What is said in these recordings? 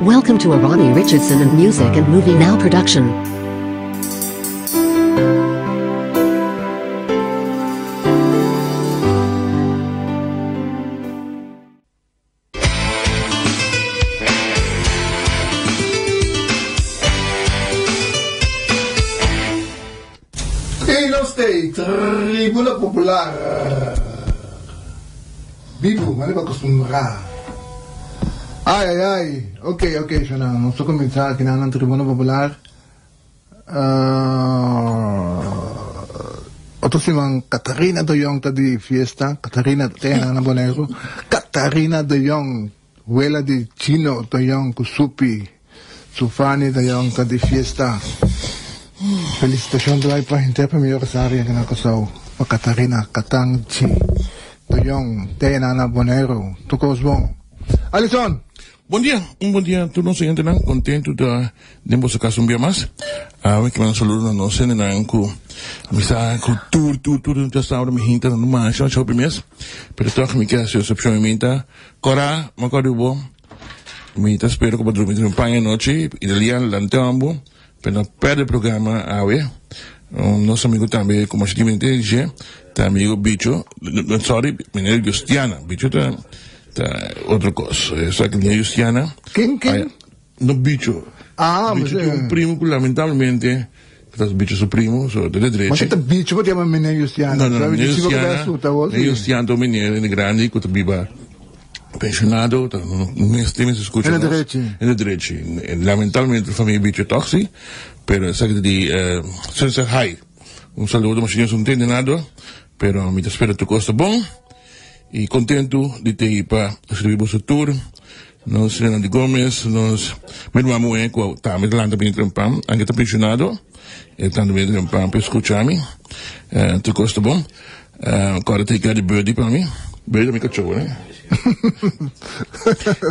Welcome to a Ronnie Richardson and Music and Movie Now production. Y nos t'ey Tribuna Popular bibu, mane bo acostumbrá. Ay ay ay, ok ok shona, nos ta cuminsa aki nan na Tribuna Popular. Otro siman Catharina de Jong ta di fiesta, Catharina ta nan na Boneiru, Catharina de Jong. Wela di Chino ta yong ku Supi, Sufani ta yong ta di fiesta. Felisitashon ta bai pa henter famia Rosario aki na Kòrsou, pa Catharina, Katan, Chi, ta yong, Tena na Boneiru. Tur kos bon. Alison! Bon dia, un bon dia tur nos oyentenan, kontentu ta den boso kas un bia mas. Awe ke manda saludo na nos hendenan ku mi sa ku tur tur tur ta sabra mi hinta na masha masha hopi mes, pero tòg mi ke hasi esepshon i mi ta Cora, mi acorda bo, mi ta spera cu bo drumi den un paña anochi, Idalian lanteambo, pa no perde programa awe. Nos amigo tambe, como así mi te dice, ta amigo Bicho, sorry, meneer Justiana, Bicho ta, ta otro cos, esaki meneer Justiana. Ken, ken? No Bicho. Ah, Bicho tin un primo cu lamentablemente ta Bicho su primo, so ta de drechi. Ma ke ta Bicho bo ta yama meneer Justiana? No, no, no, meneer Justiana, meneer Justiana ta un meneer hende grandi cu ta biba pensionado, ta no mester mester scucha nos. Hende drechi. Hende drechi. Lamentablemente famia Bicho toch si, pero esaki ta di Sunset High. Un saludo, masha Dios no tende nada, pero mi ta spera tur cos ta bon. Y contento di te hi pa sirbi boso tur. Nos Renaldi Gomez, nos mi ruman muhe cu tambe ta lanta bini trempan, anke ta pensionado, e ta lanta bini trempan pa scucha mi. Tur cos ta bon. Corda take care di Birdie pa mi. Birdie ta mi cacho, ne?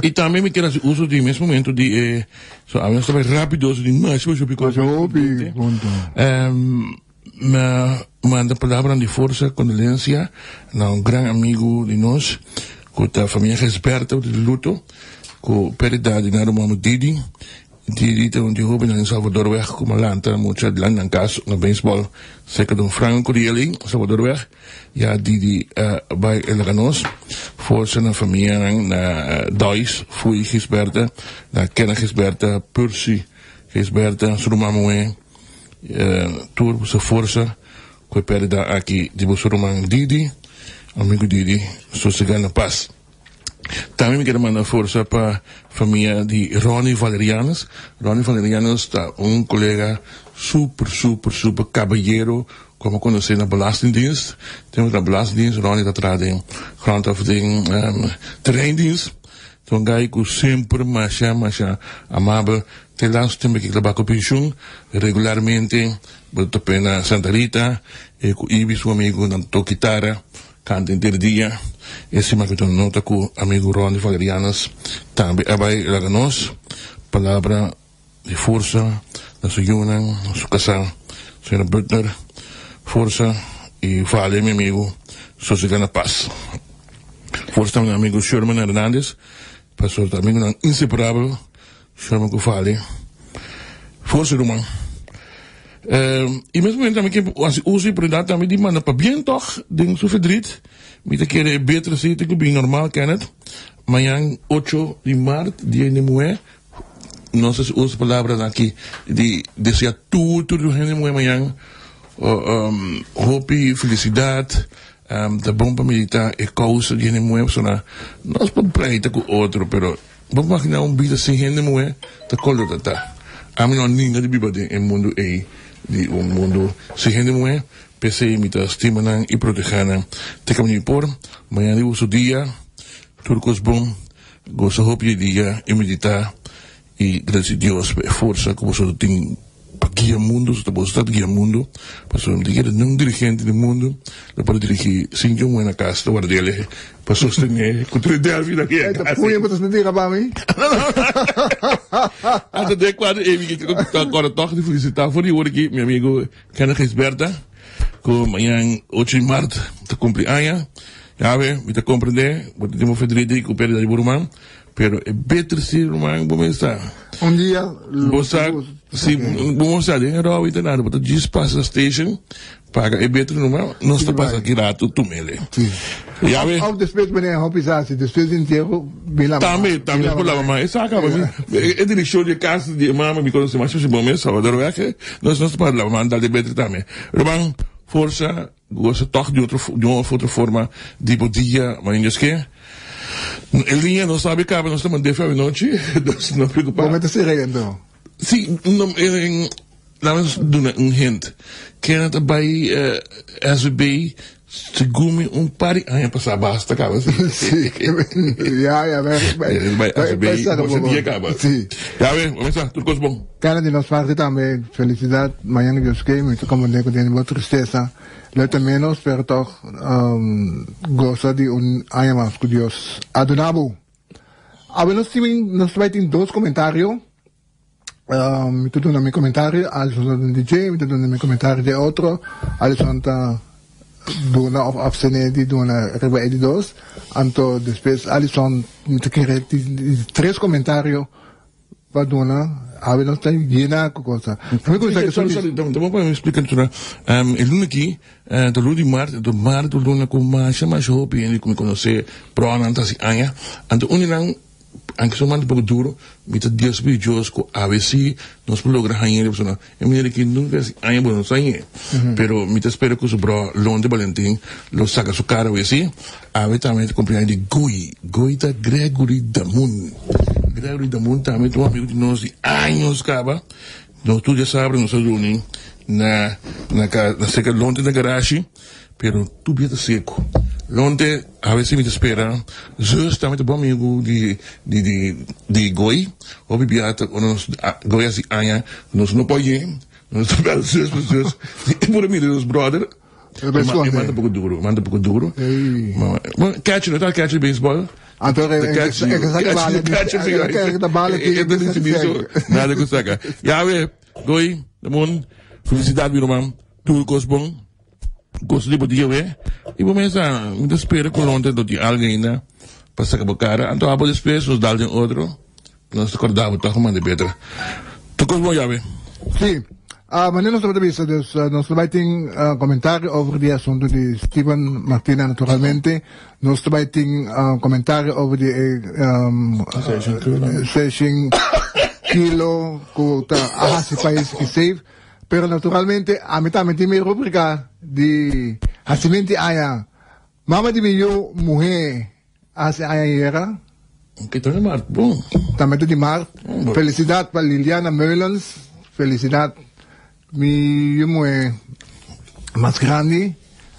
Y tambe mi kier haci uso di mes momento di e, so awe nos ta bay rapido, so di masha masha hopi cos. Masha hopi punto. Mi a manda palabranan di forsa, kondolensia na un gran amigu di nos ku ta famia Gisberto di luto ku perdida di nan ruman Didi. Didi ta un di hobennan den Salvadorweg ku a lanta mucha dilanti nan kas na beisbòl serka Don Franco di Elí, Salvadorweg. Ya Didi a bai e laga nos. Forsa na famianan na Dois, Fui Gisberta, na Kena Gisberta, Percy Gisberta, su ruman muhé. Tur boso forsa ku e pèrdida aki di boso ruman Didi, amigu Didi, sosegá na pas. Tambe mi kier manda forsa pa famia di Ronnie Valerianus. Ronnie Valerianus ta un kolega super, super, super kabayero ku amo konosé na Belastingdienst. Tempu ta Belastingdienst, Ronnie ta traha den grond of den terreindienst. Ta un guy ku semper masha, masha amabel. Te laatste tempo ki trabaha ku penshun, regularmente bo ta topa na Santa Rita, e ku Ibi su amigu nan toka kitara, kanta henter dia. E siman ku ta nota ku amigu Ronnie Valerianas tambe a bai laga nos. Palabra di forsa na su yunan, na su kasá, señora Butner, forsa i vale mi amigu, sosega na pas. Forsa tambe na amigu Sherman Hernandez, pasobra ta amigunan inseparabel. Sherman ku Fali. Forsa ruman. I mes momento tambe ke hasi uso di oportunidat tambe di manda pabien tòg den su verdriet. Mi ta kere e beter si ta ku bin normal Kenneth. Mañan ocho di mart dia di muhé. Nos hasi uso palabranan aki di desea tur tur hende muhé mañan hopi felisidat. Ta bon pa medita e kousa di hende muhé pasobra nos por pleita ku otro pero. Bo imaginá un bida sin hende muhé ta kòl lo ta ta? Ami no a ninga di biba den e mundu ei di un mundu sin hende muhé. P'esei mi ta stima nan i protehá nan te kaminda mi por. Mañana di boso dia, tur kos bon. Gosa hopi e dia i meditá i gradisí Dios pa e forsa ku boso ta tin pa guia mundu. So ta boso ta guia mundu, pasobra mi ta kere niun dirigente di mundu lo por dirigí sin ki un muhé na kas ta warda el pa sostené ku tur e Delphi na guia Ey, ta puña bo ta sinti riba mi. Anto den kuadro ei mi ke ta kòrda tòg di felisitá for di ora aki mi amigo Kenneth Gisberta ku mañan ocho di mart ta kumpli aña. Yawe, mi ta comprende, bo ta tin bo verdriet di cu perdida di bo ruman, pero e beter si ruman bo mester sa. Un dia lo Bo sa, si bo sa den rou y ta nada, bo ta djis pasa station, paga e beter numa, nos ta pasa aki rato tumele. Si. Yawe. Of despues meneer hopi sa si despues di entierro bin laba man. Tambe, tambe por laba man. E sa caba mi, e direccion di e cas di e mama mi conoce mas bon mes, Salvadorweg, nos nos ta para laba man dal di beter tambe. Ruman, forsa. Gosa tòg di otro di un of otro forma di bo dia, ma Dios ke. E liña no sabi kaba, nos ta mand'é fe awenochi, dus no preokupá. Bo mester sera anto? Sí, no, laat nos duna un hint. Kenneth a bai SVB segun mi un par di aña pasá, basta kaba. Sí, ya, ya, bai, bai, bai SVB, bo dia kaba. Sí. Ya we, bo mester, tur kos bon. Cada di nos parti tambe felicidad mañana Dios ke mi ta comprende cu tene bo tristeza lo ta menos pero toch goza di un aña mas cu Dios a duna bo. Awe nos tin nos ta bay tin dos comentario mi ta duna mi comentario Alison ta duna di dje mi ta duna mi comentario di e otro Alison ta duna of abstene di duna riba e di dos anto despues Alison mi ta kere di tres comentario Pa duna, awe nos ta yena ku cosa. Mi kuminsá ku Sorry, sorry, ta bon pa mi splika tura. E luna aki, ta luna di mart, anto mart ta un luna ku masha masha hopi hende ku mi konosé, bronan ta hasi aña. Anto un di nan, anke su man ta poko duro, mi ta Dios pidi Dios ku awe si nos por logra haña e persona. E manera ki nunka hasi aña bo no sa hañ'é. Pero mi ta spera ku su bro Lonte Valentin lo saka su kara awe si. Awe tambe ta kumpleaños di Goy. Goy ta Gregory Damun. Gregory Damun tambe ta un amigu di nos di años kaba. Nos tur djasabra nos a runi na na na serka Lonte na garashi. Pero tur bia ta seku. Lonte awe si mi ta spera. Zus tambe ta bon amigu di di di di Goy. Hopi bia ta ora nos Goy hasi aña nos no por yen. Nos ta bel zus pa zus. E por a mira nos brother. E bai skonde. E man ta poko duro, e man ta poko duro. Bon, catcher, no ta catcher di baseball? Anto e saka bala di e ta bala di Nada ku saka. Yawe, Goy, Ramon, felicidad mi ruman. Tur kos bon. Gosto di bo dia we. I bo mesa, mi ta spera ku lonte lo tin algu ainda pa saka bo kara. Anto abo despues nos dal den otro. Nos ta korda bo tòg manda beter. Tur kos bon Yawe. Sí. Manera nos tabata bisa, dus nos ta bai tin komentario over di e asuntu di Steven Martina naturalmente. Nos ta bai tin komentario over di e seshin kilo ku ta a hasi pais ki safe. Pero naturalmente ami tambe tin mi rubrika di hasimenti aña. Mama di mi yu muhé a hasi aña ayera. Oké, tambe mart, bon. Tambe ta di mart. Felisidat pa Liliana Meulens. Felisidat mi yu muhé mas grandi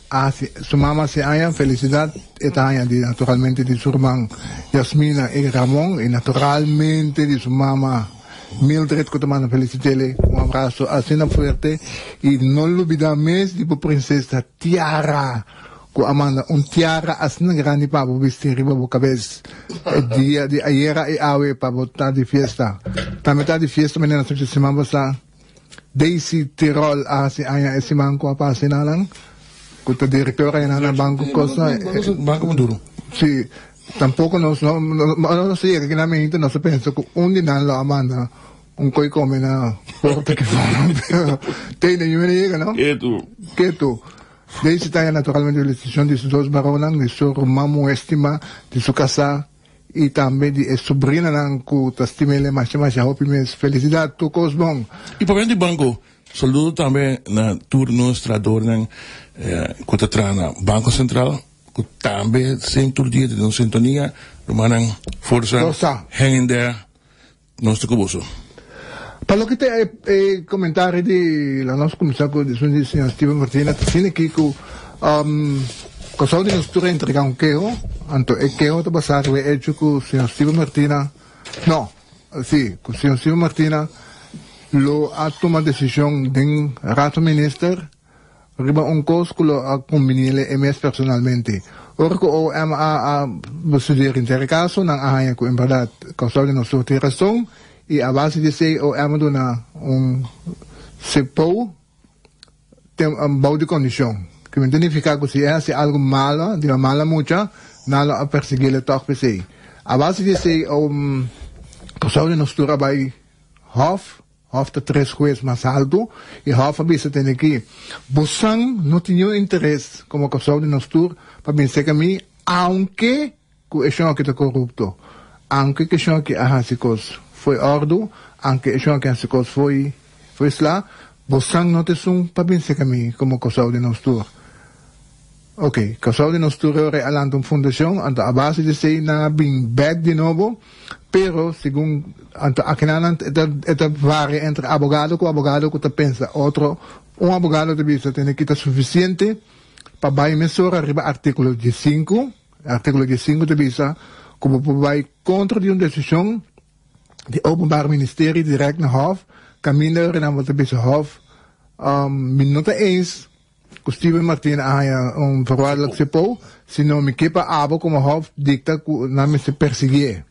a hasi, su mama a hasi aña. Felisidat e ta haña di naturalmente di su ruman Yasmina i Ramon i naturalmente di su mama. Mildred cu ta manda felicitele un abrazo asina fuerte y no lubida mes di bo princesa Tiara cu a manda un tiara asina grandi pa bo bisti riba bo cabes e dia di ayera y awe pa bo ta di fiesta. Tambe ta di fiesta manera nos a bisa siman pasa Daisy Tirol a haci aña e siman cu a pasa enanan cu ta directora enan na Banco Costa. Banco Maduro. Si. Tampoco nos no ora nos a yega aki na mente nos a pensa cu un di nan lo a manda un coi come na porta ki for pero te na yu a yega no. Ketu. Ketu. Daisy ta naturalmente felicitacion di su dos baronnan, di su ruman muhe stima, di su casa y tambe di e sobrinanan cu ta stim'el masha masha hopi mes. Felicidad tur cos bon. Y pa benti banco, saludo tambe na tur nos trahadornan cu ta traha na Banco Central. Ku tambe sin tur dia den nos sintonia, rumannan, forsa, Forsa. hang in there, nos ta ku boso. Pa loke ta e e komentario di la nos kuminsá ku esun di señor Steven Martina ta asina aki ku Kòrsou di nos tur a entregá un keho, anto e keho ta basá riba e echo ku señor Steven Martina, no, si, ku señor Steven Martina lo a tuma desishon den Raad van Minister Riba un kos ku lo a kumbiniele e mes personalmente. Ora ku OM a a bestudeer henter e kaso, nan a haña ku en bèrdat Kòrsou di nos tur tin rason i a base di esei OM a duna un sepou tem bou di kondishon. Ku ta nifiká ku si e hasi algu malo, di un mala mucha, nan lo a persigui'le tòg p'esei. A base di esei, Kòrsou di nos tur a bai Hof, Hof ta tres hues mas haltu, i Hof a bisa tene ki, Bosan no tin niun interes komo Kòrsou di nos tur pa bin seka mi, aunke ku e shon aki ta korupto, aunke ku e shon aki a hasi kos fo'i òrdu, aunke e shon aki a hasi kos fo'i fo'i sla, bosan no ta esun pa bin seka mi komo Kòrsou di nos tur. Oke, Kòrsou di nos tur e ora e a lanta un fundashon, anto a base di esei nan a bin bèk di nobo, pero segun anto akinan e ta e ta varia entre abogado ku abogado ku ta pensa otro, un abogado ta bisa tene kita sufisiente pa bai mesora riba artíkulo diesinku. Artíkulo diesinku ta bisa ku bo por bai kontra di un desishon di Openbaar Ministerie dirèkt na Hòf, kaminda ora nan bo ta bisa Hòf, Mi no ta eens ku Steven Martin a haña un voorwaardelijk CPO, sino mi ke pa abo komo Hòf dikta ku nan mester persiguié.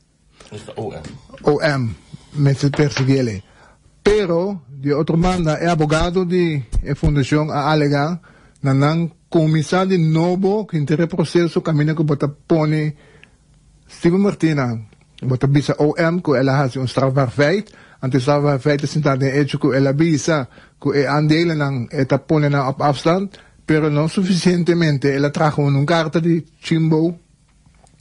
Esta OM. OM mester persiguiele. Pero, di otro banda, e abogado di e fundacion a alega na nan cuminsa di nobo cu henter e proceso caminda cu bo ta pone Steven Martina, bo ta bisa OM cu el a haci un strafbaar feit, anto e strafbaar feit ta sinta den hecho cu el a bisa cu e aandelennan e ta pone nan op afstand, pero no suficientemente el a traha un carta di chimbo.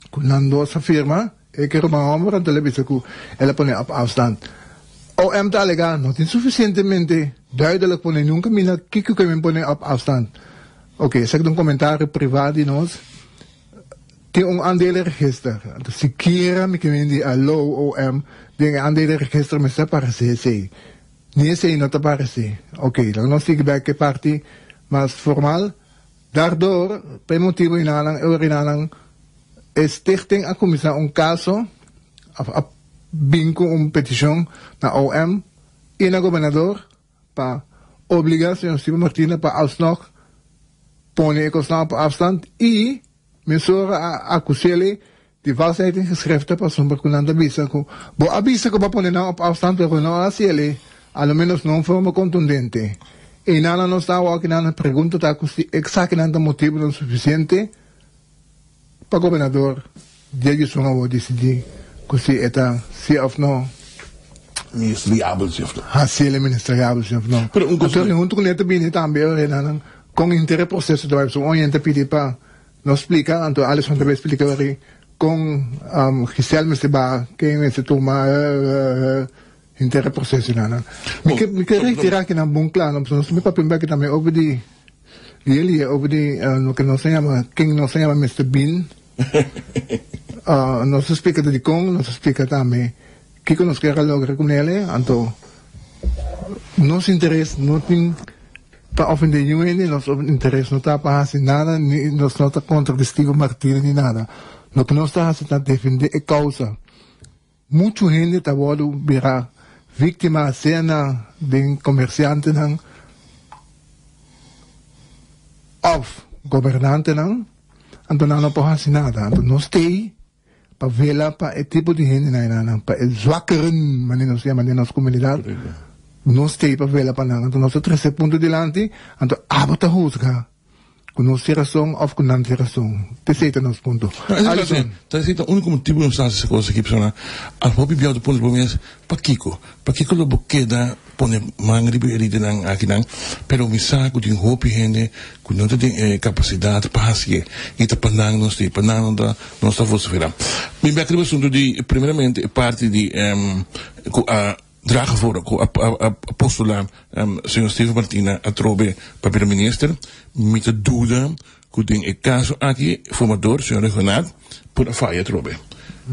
Ku nan dos a firma, e ke ruman hòmber anto el a bisa ku el a pone op afstand. OM ta alegá no tin sufisientemente duidelijk pone niun kaminda kiko ke men pone op afstand. Oke, esaki ta un komentario privá di nos. Tin un aandelenregister. Anto sikiera mi ke men di aló OM den e aandelenregister mester aparesé esei. Ni esei no ta aparesé. Oke, laga nos sigui bèk e parti mas formal. Daardoor, pa e motibu inanan e orinanan, e stichting a kuminsá un kaso, òf a bin ku un petishon na OM i na gobernador pa obligá señor Steven Martina pa alsnog pone e kosnan op afstand i mesora a akus'é di valsheid in geschriften pasobra ku nan ta bisa ku bo a bisa ku bo a pone nan op afstand pero no a hasi el'e, a lo menos no un forma kontundente. Einan nan no sa awor ki nan pregunta ta ku si eksakinan ta motibunan sufisiente pa gobernador Dieguison awor disidí ku si e ta si òf no. Ministeriabel si òf no. Hasi el'e ministeriabel si òf no. Pero un kos. Anto huntu ku ne ta bini tambe orenanan kon henter e proseso ta bai pasobra un hende ta pidi pa No splika, anto Alison ta bay splika weri kon Giselle mester baha, ken mester tuma henter e proceso nan. Mi ke mi ke retira kinan bon kla no, pasobra nos ta papia un beki tambe over di Lili, over di loke nos ta yama, ken nos ta yama Mister Bean. Nos ta splika ta dikon, nos ta splika tambe kiko nos kier a logra ku nele, anto nos interes no tin. Pa ofende niun hende, nos interes no ta pa hasi nada, ni nos no ta kontra di Steven Martina ni nada. Loke nos ta hasi ta defende e kousa. Muchu hende ta wòrdu bira víktima, sea na den komersiantenan òf gobernantenan, anto nan no por hasi nada. Anto nos t'ei pa vela pa e tipo di hendenan enanan, pa e zwakkeren, manera nos yama den nos komunidat, nos t'ei pa vela pa nan. Anto nos ta trese punto dilanti, anto abo ta husga ku nos tin rason òf ku nan tin rason. T'esei ta nos punto. Alison. Ta esei ta úniko motibu nos ta hasi e kos aki, pasobra a hopi biaha ta puntra bo mes, Pakiko? Pakiko lo bo keda pone man riba e lidernan akinan? Pero mi sa ku tin hopi hende ku no ta tin e kapasidat pa hasié, i ta pa nan nos tin, pa nan no ta nos ta vosiferá. Mi bek riba asuntu di primeramente e parti di ku a draga for, ku a postulá señor Steven Martina atrobe pa bira minister. Mi ta duda Ku den e kaso aki formador señor Regonaat por a faya atrobe.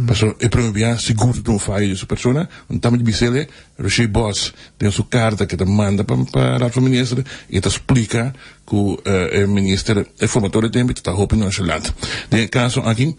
Pasobra e prome bia sigur ta un fayo di su persona. Un tambe di bisele Roger Bos den su karta ke ta manda pa pa Raad van Minister e ta splika ku e minister e formador e tempo ta hopi nonchalant. Den e kaso aki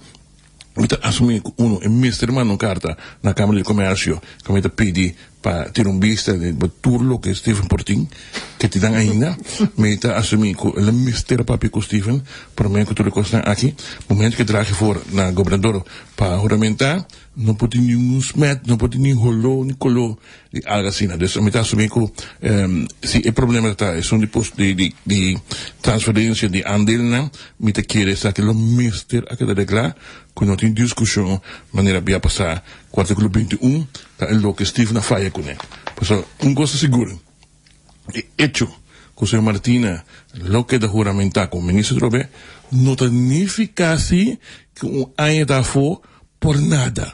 mi ta asumi ku uno e mester manda un karta na Kamara di Komersio kaminda ta pidi. pa tira un bista riba tur loke Steven por tin, ke tin nan ainda. Mi ta asumí ku el a mester papia ku Steven promé ku tur e kosnan aki. Momento ke traha for na gobernador pa huramentá, no por tin ningun smet, no por tin ni holó ni koló di algu asina. Dus mi ta asumí ku si e problema ta esun di di di transferensia di aandeelnan, mi ta kere esaki lo mester a keda reglá ku no tin diskushon manera bia pasá ku artíkulo 21 ta e loke Steven a faya kuné. Pasobra un kos ta sigur, e echo ku señor Martina lo keda huramentá komo minister atrobe no ta nifiká si ku un aña ta afó por nada.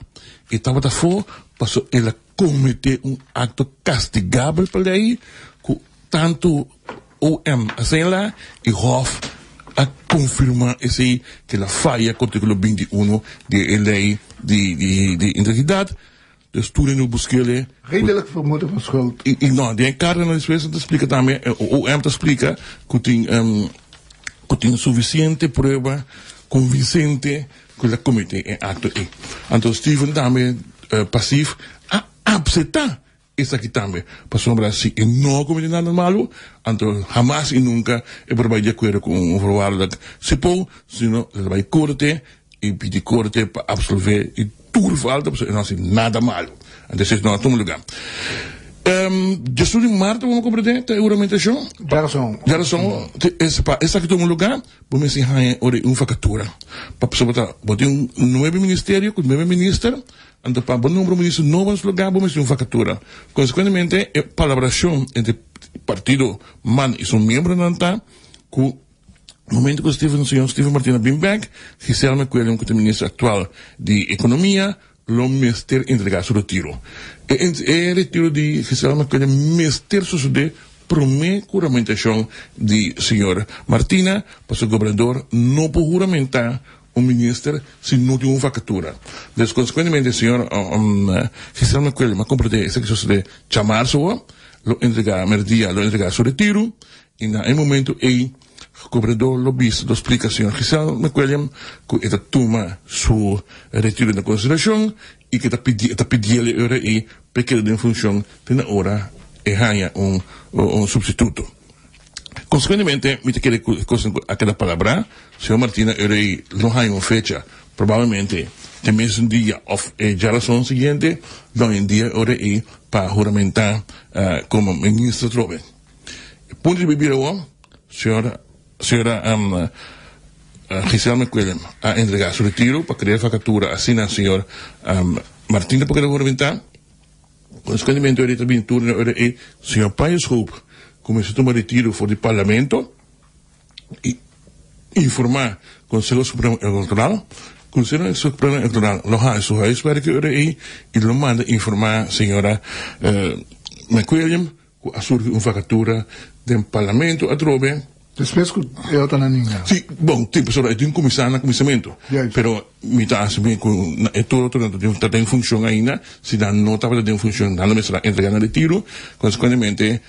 E tabata afó pasobra el a kometé un akto kastigabel pa lei ku tantu OM a señalá i Hof a konfirmá esei ku el a faya ku artíkulo 21 di e lei di di integridat. Dus tur hende lo busk'el. Redelijk vermoeden van schuld. I no, den e karta despues nan ta splika tambe, OM ta splika ku tin ku tin sufisiente prueba konvinsente ku el a kometé e akto ei. Anto Steven tambe pasif a apseptá Esaki tambe, pasobra si e no a comete nada malu, anto hamas y nunca e por bay di acuerdo cu un voorwaardelijk cepo, sino e ta bay corte y pidi corte pa absolve di tur falta, pasobra e no haci nada malu. Anto esei no a tuma lugar. Djesun di maart bo a comprende ta e huramentacion? Djarason. Djarason, pa esaki tuma lugar, bo mester haña ora un vacatura. Pasobra ta bo tin un nuebe ministerio cu nuebe minister, Anto pa bo nombra un minister nobo na su lugar bo mester un vakatura. Konsekuentemente e palabrashon entre partido man i su miembronan ta ku momento ku Steven señor Steven Martina bin bek, Giselle McWilliam ku ta minister aktual di ekonomia lo mester entrega su retiro. E e retiro di Giselle McWilliam mester sosode prome ku huramentashon di señor Martina pasobra gobernador no por huramenta un minister si no tin un vakatura. Dus konsekuentemente señor Giselle McQuillan a komprendé esaki sosodé djamarzo awor, lo entregá merdia lo entregá su retiru i na e momento ei gobernador lo bisa lo splika señor Giselle McQuillan ku e ta tuma su retiru na konsiderashon i ku e ta pidi e ta pidiel e ora ei pa e keda den funshon te na ora e haña un un supstituto. Konsekuentemente mi ta kere ku e kosnan ku a keda palabrá, señor Martina e rei lo haña un fecha, probablemente te mesun dia òf e djarason siguiente, lo haña un dia e ora ei pa huramentá komo minister atrobe. E punto di bibir awor, señor señora Giselle McQuillan a entregá su retiro pa krea vakatura asina señor Martina por keda huramentá. Konsekuentemente ora e ta bin tur na ora e señor Pius Hope kuminsá tuma retiro for di parlamento i informá Konseho Supremo Elektoral. Konseho Supremo Elektoral lo hasi su huiswerk e ora ei i lo manda informá señora McWilliam Ku a surgi un vakatura den parlamento atrobe. Despues ku e otro nan ninga. Si, bon, tin pasobra e tin kuminsá na kuminsamentu. Juist. Pero mi ta asumí ku na e tur otro nan ta den funshon ainda. Si nan no tabata den funshon, nan lo mester a entregá nan retiru. Konsekuentemente,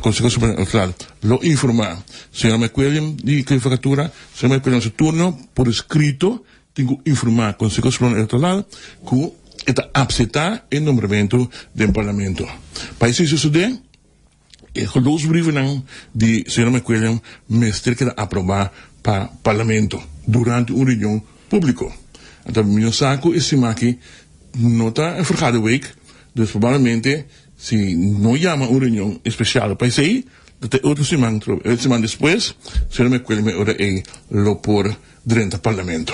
Konseho Supremo Elektoral lo informá señor McWilliam di ku e vakatura. Señor McWilliam su turno por eskrito Tin ku informá Konseho Supremo Elektoral ku e ta apseptá e nombramentu den Parlamento. Pa esei sosodé, e geloofsbrievennan di señor McWilliam mester keda aprobá pa Parlamento durante un reunion públiko. Anto mi no sa ku e siman aki no ta e vergaderweek, dus probablemente si no yama un reunion espesial pa esei, lo ta e otro siman, e siman despues, señor McWilliam e ora ei lo por drenta Parlamento.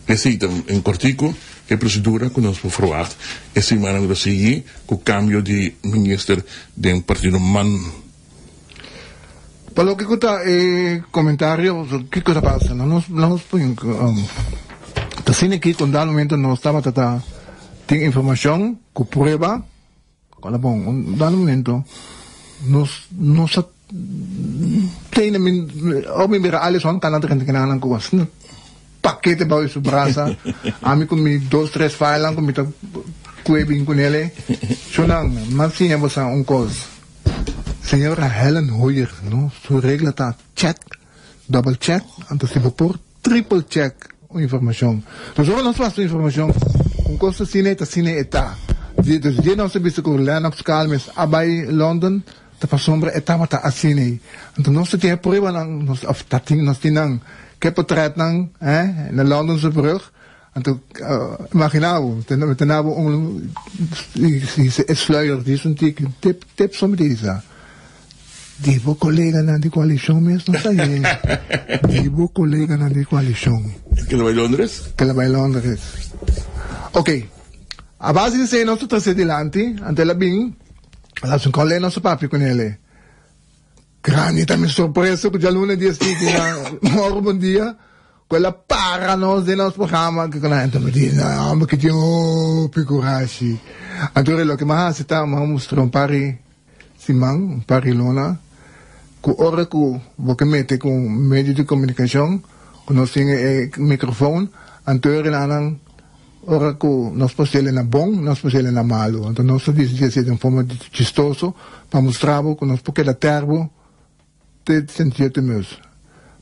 Esei ta en kortiku e prosedura ku nos por ferwagt e simannan ku ta sigui ku kambio di minister den partido man. Pa loke ku ta e komentario kiko ta pasa nos nos ta asina aki ku un dado momento nos tabata ta tin informashon ku prueba. Ora bon, un dado momento nos no sa tene mi ora mi mira Alison cana drenta kinanan cu asina pakete bao di su brasa ami cu mi dos tres filenan cu mi ta cue bin cu nele shunan mas siña bosa un cos señora Helen Hoyer no su regla ta check double check anto si bo por triple check un informacion. Nos ora nos pasa un informacion, un cos ta asina y ta asina e ta. Dus dia nos a bisa ku Lennox Calmes a bai London ta pasobra e tabata asina ei. Anto nos ta tin e pruebanan, nos of ta tin nos tin nan ke potretnan eh na Londonse brug. Anto imagina bo, mi ta na bo un e sluier di un tiki tip tip so mi ta bisa. Di bo koleganan di koalishon mes no sa ye. Di bo koleganan di koalishon. Ke ta bai Londres? Ke ta bai Londres. Ok. A base di esei nos ta trese dilanti, anto el a bin, el a haci un kòle nos a papia ku nele. Grandi ta mi sorpresa ku djaluna di esaki na Moro Bon Dia, ku el a para nos den nos programa, ku nan ta di, no, homber ki tin hopi kurashi. Anto loke mi a hasi ta, mi a mustra un par di siman, un par di luna, ku ora ku bo ke mete ku medio di komunikashon, ku nos tin e mikrofon, anto e nan Ora ku nos por sele na bon, nos por sele na malu. Anto nos ta disi esei den forma chistoso pa mustra bo ku nos por keda tèrbo te sentido mes.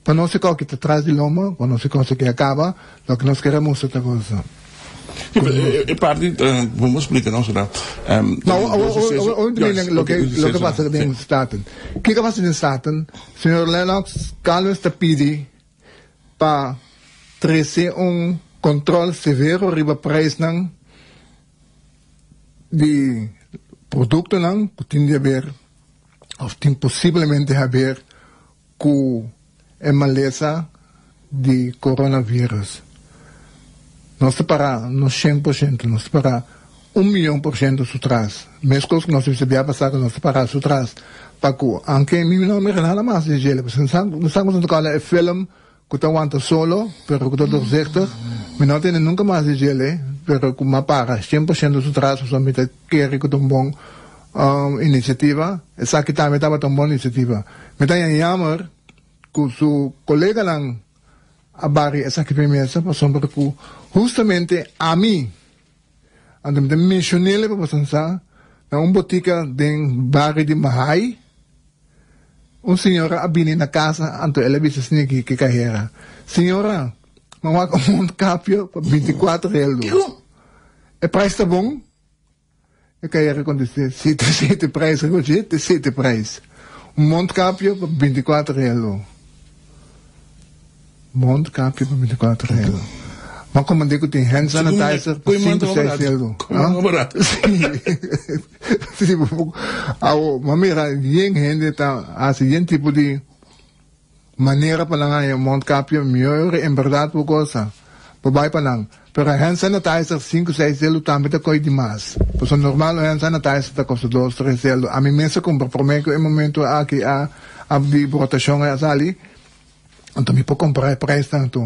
Pa nos e kos ki ta tras di lomba, pa nos e kos ki a kaba, loke nos kere mustra ta cosa. Sí, pero e parti, bo por splika nos ora. No, awor loke loke pasa den Staten. Kiko a pasa den Staten? Señor Lennox Calmes ta pidi pa trese un control severo riba prijsnan di productonan cu tin di haber of tin posiblemente haber cu e malesa di coronavirus. Nos ta para no shen por shento, nos ta para un miyon por shento su tras. Mescos cu nos a bisa bia pasa cu nos ta para su tras pa cu aunke mi no a mira nada mas di djele pasobra mi sa cu ta cala e film cu ta wanta solo pero cu ta doorzichtig mi no a tende nunca mas di djele pero cu mi a para shen por shento su tras pasobra mi ta kere cu ta un bon iniciativa. Esaki tambe tabata un bon iniciativa. Mi ta haña jammer cu su coleganan a bari esaki pa e mesa pasobra cu hustamente ami Anto mi ta mencion'el pa boso sa, na un botica den bario di Mahaai, un señora a bini na casa, anto el a bisa asina ki cahera, Señora, mi a wak un mondkapje pa binticuater heldo. E prijs ta bon? E cahera contest'é, Si, ta siete prijs, Roger, ta siete prijs. Un mondkapje pa binticuater heldo. Mondkapje pa binticuater heldo. Ma komandé ku tin hand sanitizer pa sinku seis heldo. Si, awo, ma mira yen hende ta hasi yen tipo di manera pa nan haña mondkapje, mihor en berdad bo cosa bo bai pa nan. Pero hand sanitizer sinku seis heldo tambe ta koi dimas. Pasobra normal un hand sanitizer ta kosta dos tres heldo. Ami mes a kumpra promé ku e momento aki a di brotashon a sali. Anto mi por compara e prijsnan anto.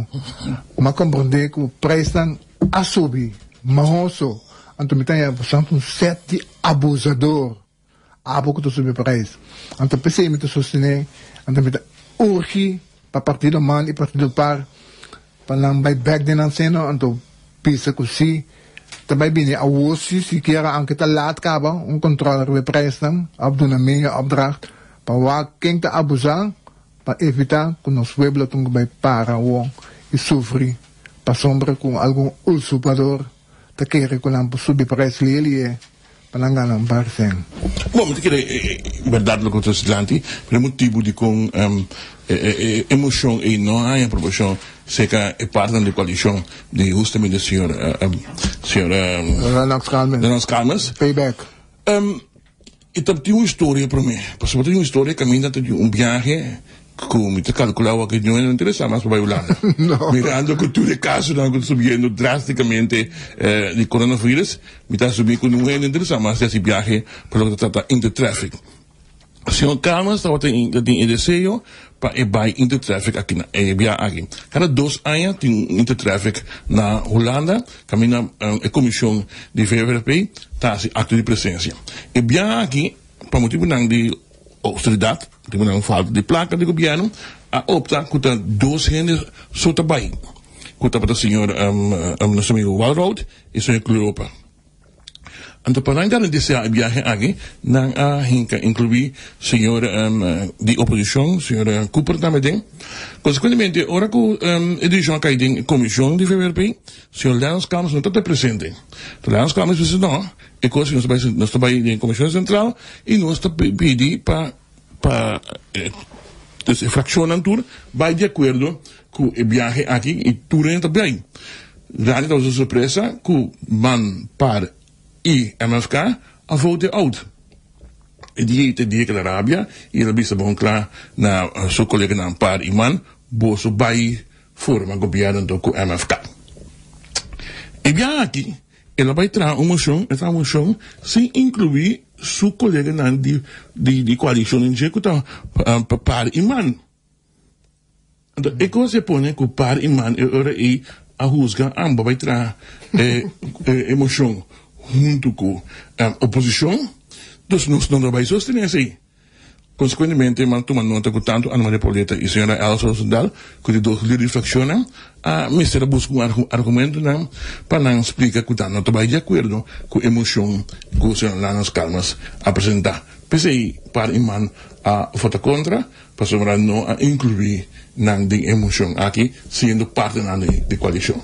Mi a comprende cu prijsnan a subi mahoso. Anto mi ta haña bastante un set di abusador. Abo cu ta subi prijs. Anto p'esey mi ta sostene, anto mi ta urgi pa Partido man y Partido par pa nan bay bek den nan seno anto bisa cu si ta bay bini awor si sikiera aunke ta laat caba un control riba e prijsnan of duna medio opdracht pa wak ken ta abusa. Pa evitá ku nos pueblo tin ku bai para awor i sufri pasobra ku algun usurpador ta kere ku nan por subi prijs lielié pa nan gana un par sen. Bon, mi ta kere e bèrdat loke bo ta dilanti, pero e motibu dikon e emocion ei no a haña proporshon serka e partnan di koalishon di hustamente señor señor Lennox Calmes. Lennox Calmes. Payback. E ta tin un historia prome, pasobra tin un historia kaminda ta di un biahe ku mi ta kalkulá wak e ñoe no interesá mas pa bai Hulanda. Mirando ku tur e kasonan ku ta subiendo drástikamente di coronavirus, mi ta asumí ku ningun hende interesá mas di hasi biahe pa loke ta trata Intertraffic. Señor Calmes tabata tin e deseo pa e bai Intertraffic aki na e biaha aki. Kada dos aña tin un Intertraffic na Hulanda kaminda e komishon di VVRP ta hasi akto di presensia. E biaha aki pa motibunan di oustridat, motibunan falta di plaka di gobièrnu a opta ku ta dos hende so ta bai, ku tabata señor nos amigo Walroud i señor Cleopa. Anto pa nan garantisa e biahe aki, nan a hinka inkluí señor di oposishon, señor Cooper tambe den. Konsekuentemente, ora ku e desishon a kai den komishon di VVRP, señor Lens Calmes no tabata presente. Enton Lens Calmes bisa no, e kos nos ta bai nos ta bai den komishon sentral i nos ta pidi pa pa dus e frakshonnan tur bai di akuerdo ku e biahe aki i tur hende ta bai. Grandi tabata su sorpresa ku man, par i MFK a vote out. E dia ei ta e dia ku el a rabia i el a bisa bon kla na su koleganan par i man, Boso bai forma gobièrnu anto ku MFK. E biaha aki el a bai traha un moshon, el traha un moshon sin inkluí su koleganan di di koalishon den dje ku ta par i man. Anto e kos e pone ku par i man e ora ei a husga amba bai traha e e moshon huntu ku oposishon, dus nos no lo bai sostené esei. Konsekuentemente man tuma nota ku tantu Ana Maria Pauletta i señora Elsa Rozendal ku di dos lider di frakshonnan a mester a buska un argumentonan pa nan splika ku nan no ta bai di akuerdo ku e moshon ku señor Lanos Calmas a presentá. P'esei par i man a vota kontra. Pasobra no a inkluí nan den e mocion aki, siendo partenan di koalishon.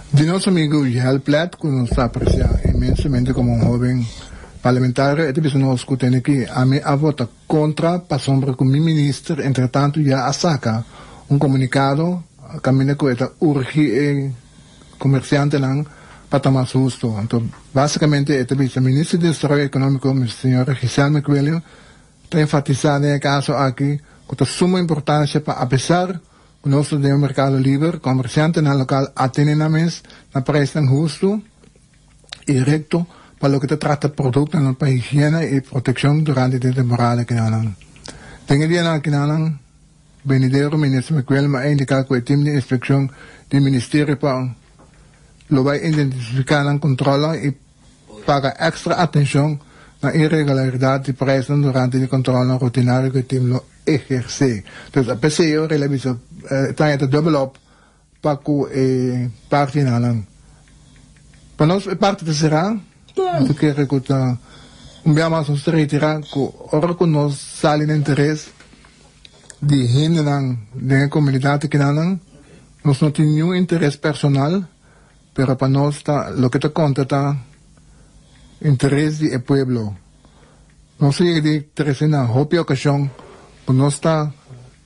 Di nos amigu Jel Plet, ku nos ta apresiá inmensamente komo un hóben parlamentario, e ta bisa nos ku tene ki ami a vota kontra pasobra ku mi minister entretantu ya a saka un komunikado kaminda ku e ta urgi e komersiantenan pa ta mas hustu. Anto basikamente e ta bisa minister di Desaroyo Ekonómiko, señora Giselle McWilliam, Ta enfatisá den e kaso aki ku ta suma importansia pa apesar ku nos ta den un merkado liber, komersiantenan lokal atene nan mes na preisnan hustu i rekto pa loke ta trata produktonan pa higiena i protekshon durante di e temporada kinanan. Den e dianan kinanan benidero Minister McWilliam a indiká ku e tim di inspekshon di Ministerio pa lo bai identifiká nan kontrolnan i Paga èkstra atenshon na iregularidat di preisnan durante di kontrolnan rutinario ku e tim lo ehersé. Dus a p'esei ora el a bisa e taña ta dùbel op pa ku e partinanan. Pa nos e parti ta será, mi ta kere ku ta un bia mas nos ta reiterá ku ora ku nos sali na interes di hendenan den e komunidat akinanan, nos no tin niun interes personal. Pero pa nos ta loke ta konta ta interes di e pueblo. Nos a yega di trese na hopi okashon ku nos ta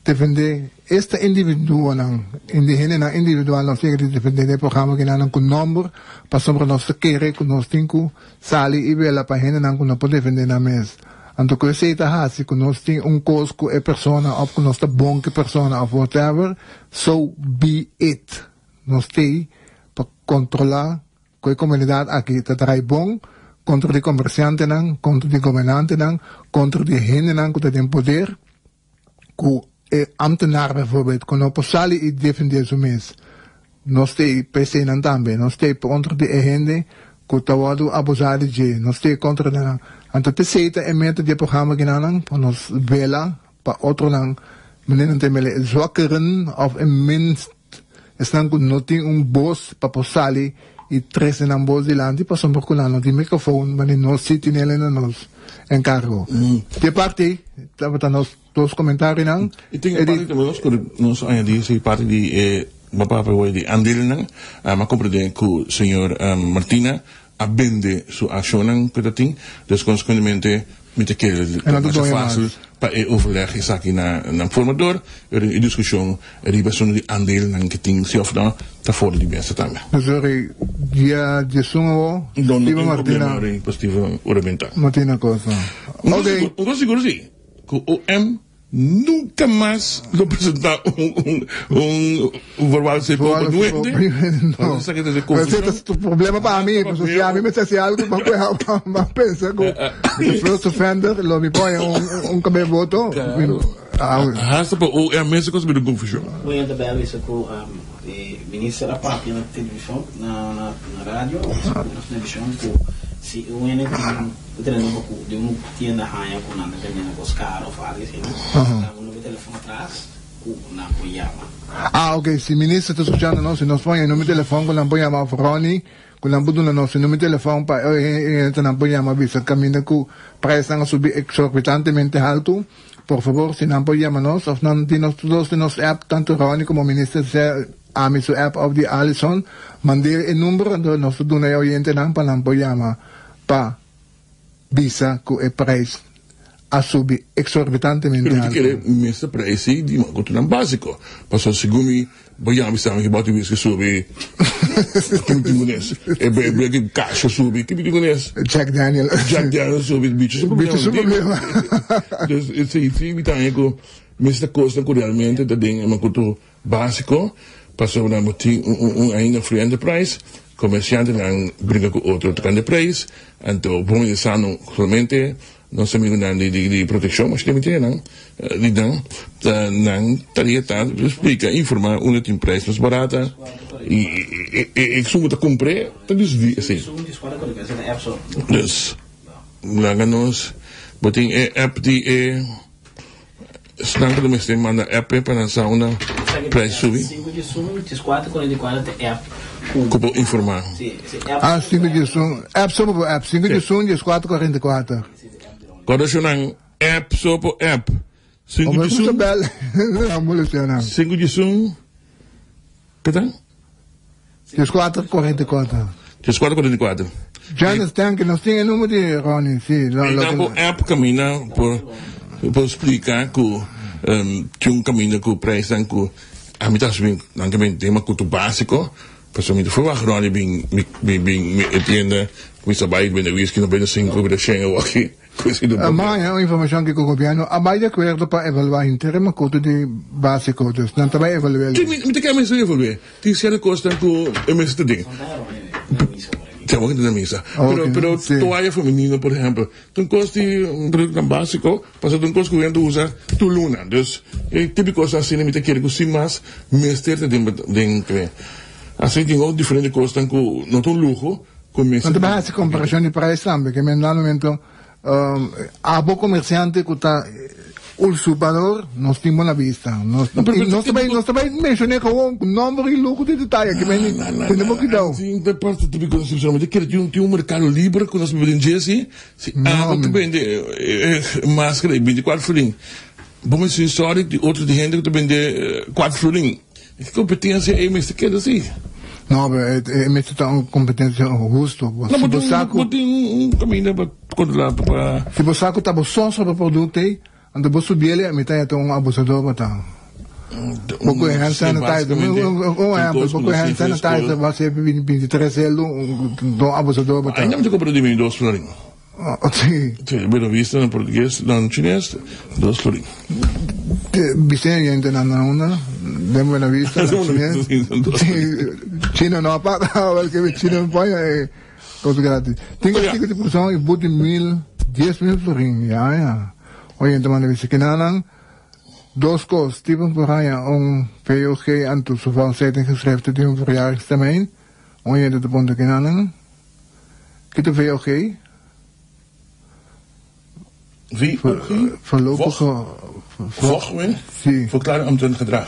defendé esta individuonan, indigenenan individual nos a yega di defendé den e programa kinanan ku nòmber pasobra nos ta kere ku nos tin ku sali i bela pa hendenan ku no por defendé nan mes. Anto ku esei ta hasi ku nos tin un kos ku e persona òf ku nos ta bon ku e persona òf whatever, so be it. Nos t'ei pa kontrolá ku e komunidat aki ta drai bon kontra di komersiantenan, kontra di gobernantenan, kontra di hendenan ku ta den poder, ku e amtenar bijvoorbeeld ku no por sali i defendé su mes. Nos t'ei pa eseinan tambe. Nos t'ei kontra di e hende ku ta wòrdu abusá di dje. Nos t'ei kontra di nan. Anto p'esei ta e meta di e programa akinanan, pa nos vela pa otronan, manera nan ta yama e zwakkeren òf e minst Esnan ku no tin un bos pa por sali i trese nan bos dilanti pasobra ku nan no tin microfoon wanneer nos si tin el na nos enkargo. Di e parti tabata nos dos comentarionan. I tin e parti tambe nos ku nos a añadi si parti di e bo papia hoy di aandelennan. Mi a comprende ku señor Martina a bende su accionnan cu ta tin, dus consecuentemente mi ta kere ta masha facil pa e overleg esaki na nan formador, pero e discusion riba asunto di aandelennan cu tin si of no ta for di mesa tambe. Sorry, dia diesun awo, No, no tin problema ori pa Steven Urebenta. Martina cosa. Ok. Un cosa sigur si, cu OM Nunca mas lo presenta un un un voorwaarde CPO pa nuente. No. Pero ese ta problema pa mi, pasobra si ami mester haci algo pa pa pensa cu mi ta first offender lo mi pone un un cab'e voto. Hasta pa OM mes a cosa bira un confusion. Bo ta bel bisa cu e minister a papia na television, na radio, na television cu si un hende tin Bo ta rende bo ku den un tienda haña ku nan ta bende kos karo of algu asina, nan bo number telefon atras ku nan por yama. Ah ok, si minister ta skuchando nos, si nos pon e number telefon ku nan por yama of Ronnie. ku nan por duna nos e numero di telefòn pa e hendenan por yama bisa kaminda ku preisnan a subi eksorbitantemente haltu. Por fabor si nan por yama nos òf nan tin nos tur dos den nos app, tantu Ronnie komo Minister sea ami su app òf di Alison, mand'é e number anto nos ta duna e oyentenan pa nan por yama pa bisa ku e preis a subi eksorbitantemente Pero mi ta haltu. kere mester preis si di makutunan básiko, pasobra segun mi Bo yama bisa mi ki bòt di whisky subi ki mi tin kunes e bebida ki kasha subi ki mi tin kunes Jack Daniel Jack Daniel subi bichi su Bichi su problema Dus si si mi ta haña ku mester kosnan ku realmente ta den e makutu basiko pasobra bo tin un ainda free enterprise komersiantenan bringa ku otro tokante preis anto bo mester sa no solamente Nos amigunan di di protekshon masha den miti nan di nan ta nan tarea ta splika informa unda tin prijs mas barata i e esun ku ta kumpr'é ta disidi esei. Dus laga nos bo tin e app di e esnan ku ta mester manda app pa nan sa unda prijs subi ku por informa. Ah, 511, app so por app, 511 1444. Kòrda sho nan app so por app. 511. Bel. Ambulancia nan. 511. Ke ta? 1444. 1444. Janice, thank you. Nos tin e numero di Ronnie, si. Lo, E lo, nan por app camina por por splica cu um, tin un caminda cu prijsnan cu a mi ta asumí nan ke men tema cu tu básico pasobra mi ta verwacht Ronnie bin mi mi bin mi e tienda cu mi sa bai bende whisky no bende cinco bende shen awor aki cu esei no por Maña un informacion ki cu gobierno a bai di acuerdo pa evalua henter e macuto di básico, dus nan ta bai evaluel. Tin mi ta kere mester evalué. Tin cierto cosnan cu e mester ta den. Te awor na misa. Pero pero toalla femenino por ehempel, ta un cos di un producto tan basico, pasobra ta un cos cu hende usa tur luna. Dus e tipo di cosnan asina mi ta kere cu sin mas mester ta den den kre. Asina tin otro diferente cosnan cu no ta un luho cu mester. Nan ta bay haci comparacion di prijs tambe, ke men dado momento Abo comerciante cu ta usurpador, nos tin bo na bista. Nos, nos ta bay, nos ta bay mencione gewoon cu nomber y lujo di detaye, que men tene bo cuidao. Sin ta parte típico nos sinceramente kere tin un tin un mercado libre cu nos biba den dje si si abo ta bende mascara di 24 florin bo mester sorry di otro di hende cu ta bende 4 florin. E competencia ei mester keda si. No, pero e mester ta un competencia husto. No, Si bo sa cu. Bo tin un caminda pa controla pa. Si bo sa cu ta bo sos riba producto ei, anto bo subi el ei, mi ta ta un abusador bo ta. Bo cu hand sanitizer, un ehempel, bo cu hand sanitizer bo a haci 23 eldo, un abusador bo ta. Ainda mi ta compra di mi dos florin. Si. Si, Buena Vista na portugues, na chines, dos florin. Bisen yente nan na unda, den Buena Vista, na chines. Chino no a paga, wel ke chino no paga e kos gratis. Tin kastigo di prison i but di mil, 10,000 florin, ya ya. Oyente manda bisa kinanan, dos kos, tipo por haña un VOG anto su valsheid geschriften di un verjaringstermijn, oyente ta puntra kinanan. Ki ta VOG? VOG? Voorlopige. Vog, we? Si. Verklaring omtrent gedrag.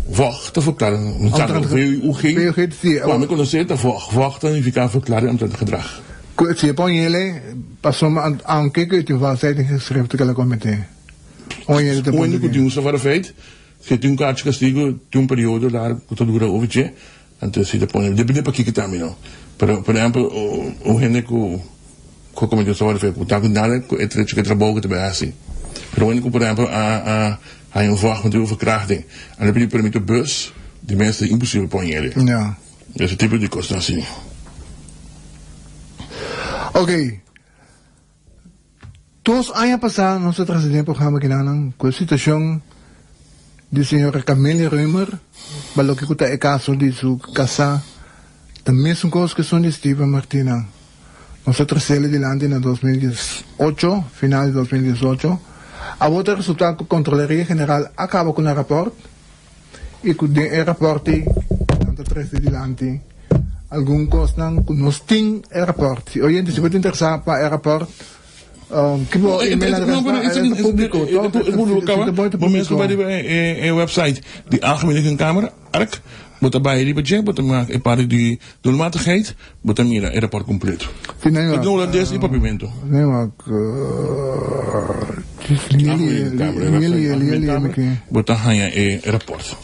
Vog ta verklaring omtrent VOG. VOG, si. Cu ami conoce ta vog. Vog ta nifica verklaring omtrent gedrag. Cu si e pon yele, pasobra aunke cu e tin valsheid in geschriften cu el a comete. Un yele ta Un hende cu tin un strafbare feit, si e tin un kaartje castigo, tin un periodo largo cu ta dura over dje. Anto si ta pone, depende pa kiko tambe no. Pero por ehempel un hende ku ku a komete un strafbaar feit ku ta ku nada ku e trecho ku e trabou ku ta bai hasi. Pero un hende ku por ehempel a a haña un vòg motibu verkrachting a no pidi permito bus di mes ta imposibel pon hende. Ja. Ese tipo di kosnan asina. Oké. Dos aña pasá nos a trese den e programa kinanan ku e situashon di señora Camelia Römer pa loke ku ta e kaso di su kasá ta mesun kos ku esun di Steven Martina. Nos a tres'el dilanti na 2018, final di 2018. Awor ta resultá ku Kontroleria General a kaba ku nan rapòrt i ku den e rapòrt ei nan ta trese dilanti algun kosnan ku nos tin e rapòrt. Si oyente si bo ta interesá pa e rapòrt, ki bo email adres ta? E ta públiko, tòg? Bo mes por bai riba e website di Algemene Rekenkamer, ark. Bo ta bai riba dje, bo ta mira e parti di doelmatigheid, bo ta mira e raport completo. Si, nee, E ta Holandes y Papiamento. Nee, maar Bo ta haña e raport.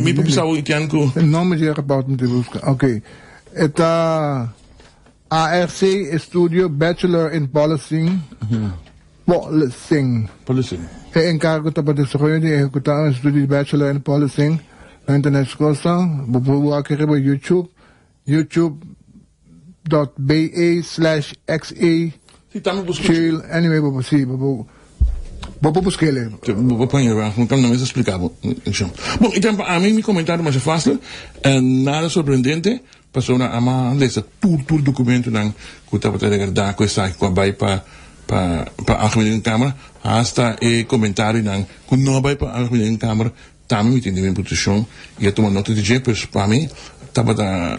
Mi por bisa bo Etienne ku. E nomber di e raport mi ta buska. Ok. E ta ARC Estudio Bachelor in Policing. Policing. Policing. E enkargo ta pa desaroyo di ehekutá un estudio di Bachelor in Policing na Internet Skosa. Bo por wak riba YouTube. YouTube dot be slash xa Si tambe bo skucha. Chill anyway bo por si bo por bo por busk'el. Bo por paña wak no no mester splika bo shon. Bon i tambe pa ami mi komentario masha fasil nada sorprendente pasobra ama lesa tur tur dokumentonan ku tabata regardá ku esaki ku a bai pa pa pa Algemene Kamer hasta e komentarionan ku no a bai pa Algemene Kamer Tambe mi tin den mi posishon i a tuma nota di dje, pues pa mi tabata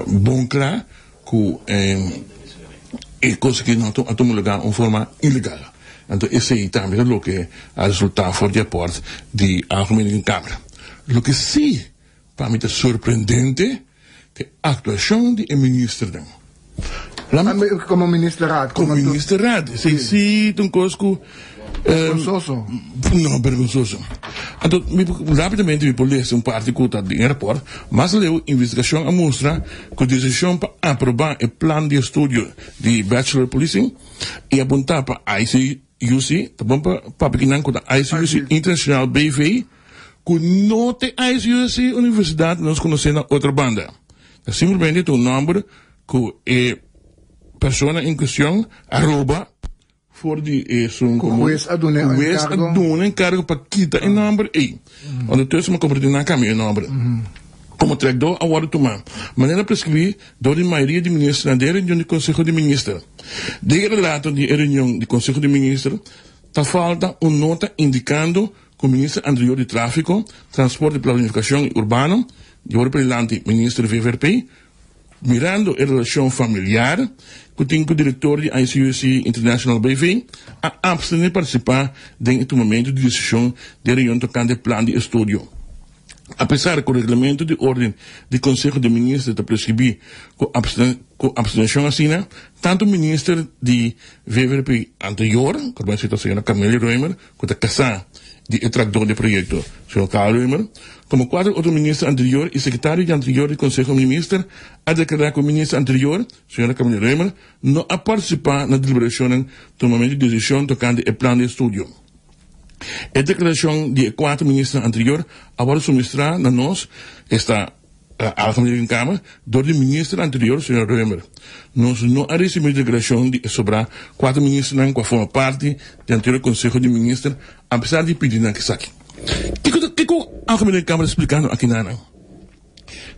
bon kla ku e kos aki no a tuma luga un forma ilegal. Anto esei tambe ta loke a resulta for di aport di Algemene Kamer. Loke si pa mi ta sorprendente ta e aktuashon di e ministernan. Komo ministerraad. Komo ministerraad. Esei si ta un kos ku. Bergonsoso. No, bergonsoso. Anto, mi rapidamente mi por lesa un parti ku ta den e rapòrt. Mas aleu, investigashon a mustra ku desishon pa aprobá e plan di estudio di Bachelor Policing i apuntá pa ICUC, ta bon pa papia kinan ku ta ICUC International BV, ku no ta e ICUC Universidat nos konosé na Otrobanda. Ta simplemente ta un nòmber ku e persona en kuestion a roba for di esun Ku hues a duna e Ku hues a enkargo. duna enkargo pa kita e nòmber ei. Ondertussen mi komprendé nan a kambia e nòmber. Komo trekdó a wòrdu tumá manera preskribí dor di mayoria di ministernan den e reunion di Konseho di Minister. Den e relato di e reunion di Konseho di Minister ta falta un nota indikando ku Minister anterior di Tráfiko, Transporte i Planifikashon Urbano, di ora pa dilanti Minister VVRP, mirando e relashon familiar ku tin ku direktor di ICUC International BV, a abstené partisipá den e tumamentu di desishon den reunion tokante plan di estudio. Apesar ku reglamento di orden di Konseho di Minister ta preskribí ku abstenshon asina, tantu Minister di VVRP anterior, ku ta ta señora Carmelia Römer, ku ta kasá di e trakdor di e proyekto, señor Karl Römer, komo kuater otro minister anterior i sekretario di anterior di Konseho di Minister a deklará ku e minister anterior, señora Camille Römer, no a partisipá na deliberashonnan tumamentu di desishon tokante e plan di estudio. E deklarashon di e kuater ministernan anterior a wòrdu suministrá na nos, esta, Algemene Rekenkamer, dor di minister anterior, señor Römer. Nos no a risibí deklarashon di e sobrá kuater ministernan ku a forma parti di anterior Konseho di Minister, apesar di pidi nan esaki. Kiko ta kiko Algemene Rekenkamer ta splikando akinanan?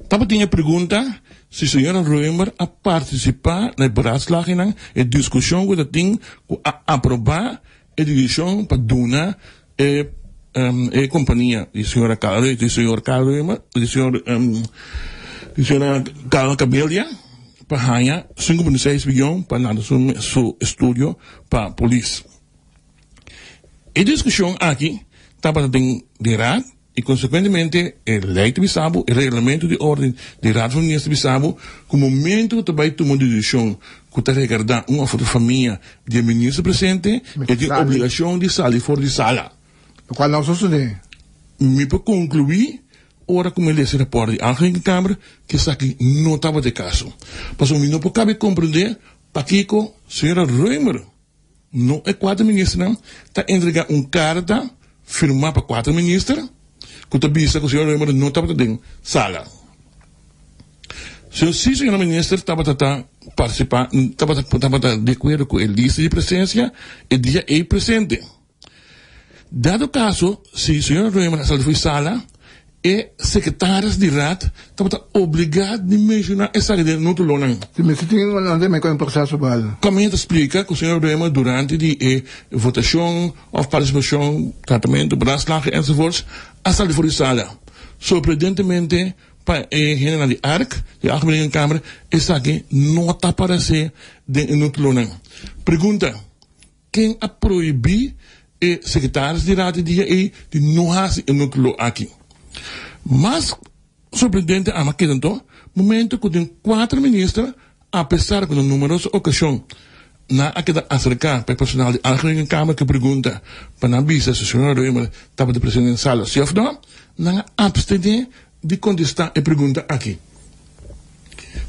Tabatin e pregunta si señora Römer a partisipá na e beraadslagingnan, e diskushon ku ta tin ku a aprobá e desishon pa duna E e kompania di señora Carla di señor Carl Römer di señor di señora Carla Cabelia pa haña 5.6 biyon pa lanta su su estudio pa polis. E diskushon aki tabata den den raad i konsekuentemente e lei ta bisa bo, e reglamento di orden di Raad van Minister ta bisa bo ku momento ku ta bai tuma un desishon ku ta regardá un òf otro famia di e minister presente e tin obligashon di sali for di sala. Lokual no a sosodé. Mi por konkluí ora ku mi lesa e rapòrt di Algemene Kamer ku esaki no tabata e kaso. Pasobra mi no por kabe komprendé pakiko señora Römer, no e kuater ministernan, ta entregá un karta firmá pa kuater minister ku ta bisa ku señora Römer no tabata den sala. Si si señora minister tabata ta participa, tabata tabata di acuerdo cu e lista di presencia e dia ey presente. Dado caso si señora Römer a sali for di sala, e secretaris di raad tabata obliga di menciona esaki den notulonan. Si mester tin un ande me cu un proceso bal. Caminda ta splica cu señora Römer durante di e votacion of participacion, tratamento, beraadslaging enzovoorts a sali for di sala. Sorprendentemente Pa e hendenan di ark, di Algemene Rekenkamer, esaki no ta aparesé den e notulonan. Pregunta, Ken a prohibí e sekretaris di Raad di dia ei di no hasi e notulo aki? Mas sorprendente ama keda anto, momento ku den kuater minister, apesar ku na numeroso okashon nan a keda aserká pa e personal di Algemene Kamer ku e pregunta pa nan bisa si señora Römer tabata presente den sala si òf no, nan a apstené di kontestá e pregunta aki.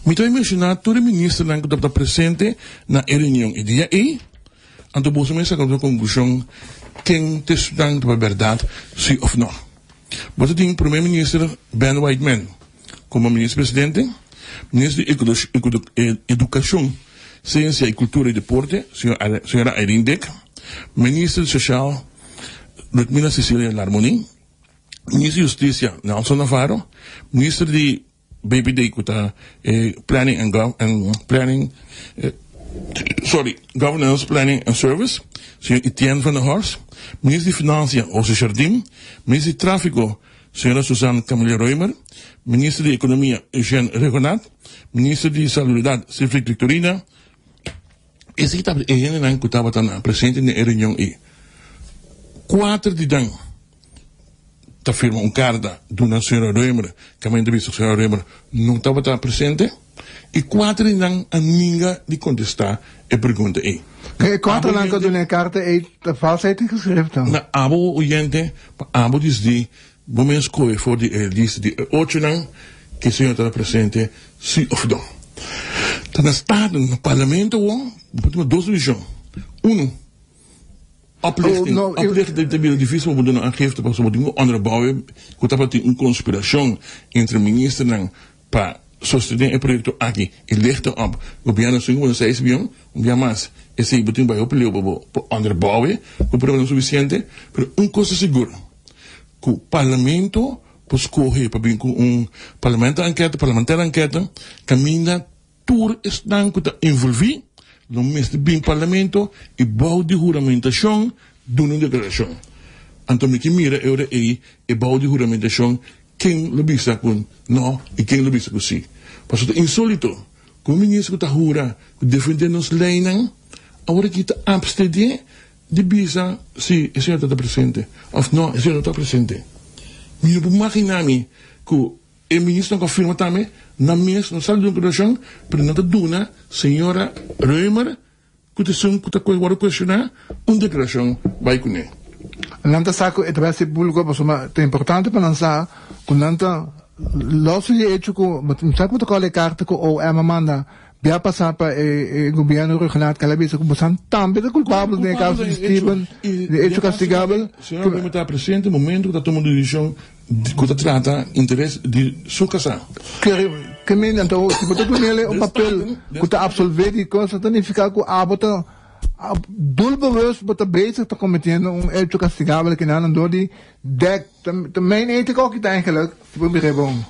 Mi ta bai menshoná tur e ministernan ku tabata presente na e reunion e dia ei, anto boso mes saka boso konklushon ken ta esnan ku ta bai bèrdat si òf no. Bo ta tin Prome Minister Ben Whiteman komo Minister Presidente, Minister di Edukashon, Siensia i Kultura i Deporte, Señora Irene Dick, Minister di Sosial, Ludmila Cecilia Larmonie, Minister di Hustisia, Nelson Navarro, Minister di BPD ku ta e Planning and Gov and Planning sorry Governance Planning and Service señor Etienne van der Horst, Minister di Financia Jose Jardim, Minister di Trafico señora Suzanne Camelia Römer, Minister di Economia Eugène Rhuggenaath, Minister di Salubridad Sifried Victorina. Esaki tabata e hendenan ku tabata na presente den e reunion ei. Kuater di nan ta firma un karta duna señora Römer, kaminda ta bisa ku señora Römer no tabata presente, i kuater di nan a ninga di kontestá e pregunta ei. E kuaternan ku a duna e karta ei ta valsheid in geschriften. Na abo oyente, pa abo disdí bo mes skohe for di e lista di e ochonan ku e señora tabata presente, si òf no. Ta na Staten, na Parlamento awor, bo por tuma dos desishon. Unu. Oplichting, oplichting ta bira difícil pa bo duna aangifte pasobra bo tin ku onderbouwen ku tabatin un konspirashon entre ministernan pa sostené e proyekto aki i lichten op gobièrnu 5.6 bion, un bia mas esei bo tin bai hopi leu pa bo por onderbouwen ku pruebanan sufisiente, pero un kos ta sigur ku parlamento por skohe pa bin ku un parlamento ankete, parlamentaire ankete kaminda Tur esnan ku ta envolví lo mester bin Parlamento i bou di huramentashon duna un deklarashon. Anto mi ke mira e ora ei e bou di huramentashon ken lo bisa ku no i ken lo bisa ku si. Pasobra ta insolito ku un minister ku ta hura ku defendé nos leinan awor aki ta abstedé di bisa si e señor ta ta presente òf no e señor no ta presente. Mi no por maginá mi ku E ministernan ku a firma tambe nan mes no sali di un kontradikshon, pero nan ta duna señora Römer, ku ta esun ku ta wòrdu kuestioná, un deklarashon bai kuné. Nan ta sa ku e ta bai hasi públiko pasobra ta importante pa nan sa ku nan ta lòs di e echo ku mi sa ku bo ta kòrda e karta ku OM a manda bia pasá pa e gobièrnu Rhuggenaath ku el a bisa ku bosan tambe ta kulpabel den e kaso di Steven, di echo kastigabel. Señora Römer ta presente momento ku ta tuma un desishon Ku ta trata interes di su kasá. Ke mende anto si bo ta dun'el un papel ku ta absolvé di kos, ta nifiká ku abo ta doelbewust bo ta bezig ta kometiendo un echo kastigabel kinan dor di dèk. Ta mijn etika oki ta eigenlijk, si bo mira e bon.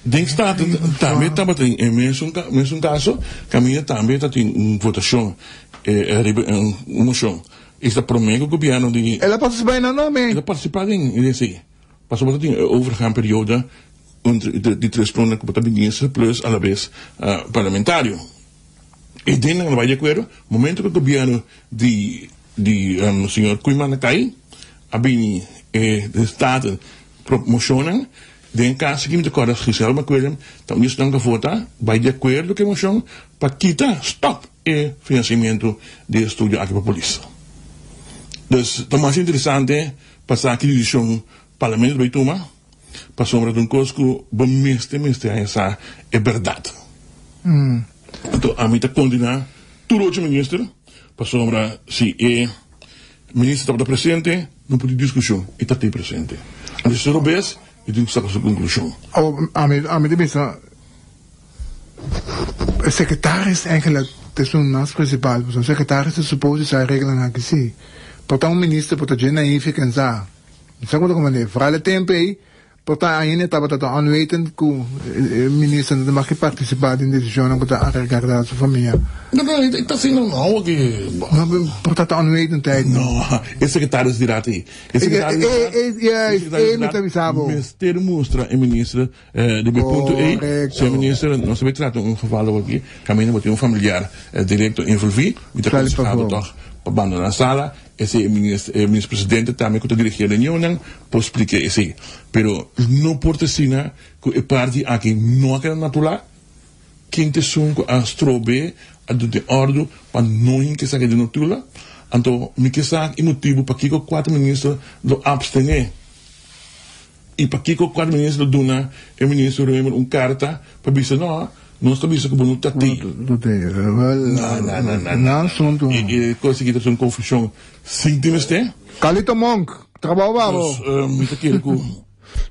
Den Staten tambe tabatin e mesun mesun kaso, kaminda tambe ta tin un votashon riba un moshon. E ta promé ku gobièrnu di. El a partisipá den nan El a partisipá den esei. Pasobra bo ta tin e overgaanperiode entre di tres ronda ku bo ta minister plus alabes parlamentario. E den nan a bai di akuerdo, momento ku gobièrnu di di señor Koeiman a kai, a bini e de Staten moshonnan. Den e kaso aki mi ta kòrda Giselle McWilliam ta un di esnan ku a vota bai di akuerdo ku e moshon pa kita, stòp, e finansiamentu di e studio aki pa polis. Dus ta masha interesante pa sa ki desishon parlamento ta bai tuma pasobra ta un kos ku bo mester mester haña sa e bèrdat. Anto ami ta kondena tur ocho minister pasobra si e minister tabata presente no por tin diskushon e ta te presente. Anto si ta robes e tin ku saka su konklushon. Ami ami ta bisa E secretaris eigenlijk ta esun mas principal, pasobra e secretaris ta suppose di sa e reglanan aki si. Por ta un minister por ta dje naïef i kensa. Mi sa como ta comprende. Vooral e tempo ei por ta ainda tabata ta onwetend cu e minister no ta mag participa den decisionnan cu ta regarda su famia. No, no, e ta asina no, ke. No, por ta ta onwetendheid. No, e secretaris di raad ei. E secretaris di raad. E, e, e, mi ta bisa bo. Mester mustra e minister Riba e punto ei, señor Minister, nos ta bay trata un geval awor aki, caminda bo tin un familiar directo envolvi, mi ta aconsehá bo tog. pa bandoná sala, esei e minister e minister presidente tambe ku ta dirigí e reunionnan por splika esei. Pero no por ta asina ku e parti aki no a keda natulá. Ken ta esun ku a strob'é, a dun'é òrdu pa no hinka esaki den notula? Anto mi ke sa e motibu pakiko kuater minister lo apstené i pakiko kuater minister lo duna e minister Römer un karta pa bisa no, nos ta bisa ku bo no ta tei. No tei. Wel, Na, na, na, na, na asuntu. E e kos aki ta un konfushon sin tin mester. Carlito Monk, trabou pa bo. Dus mi ta kere ku.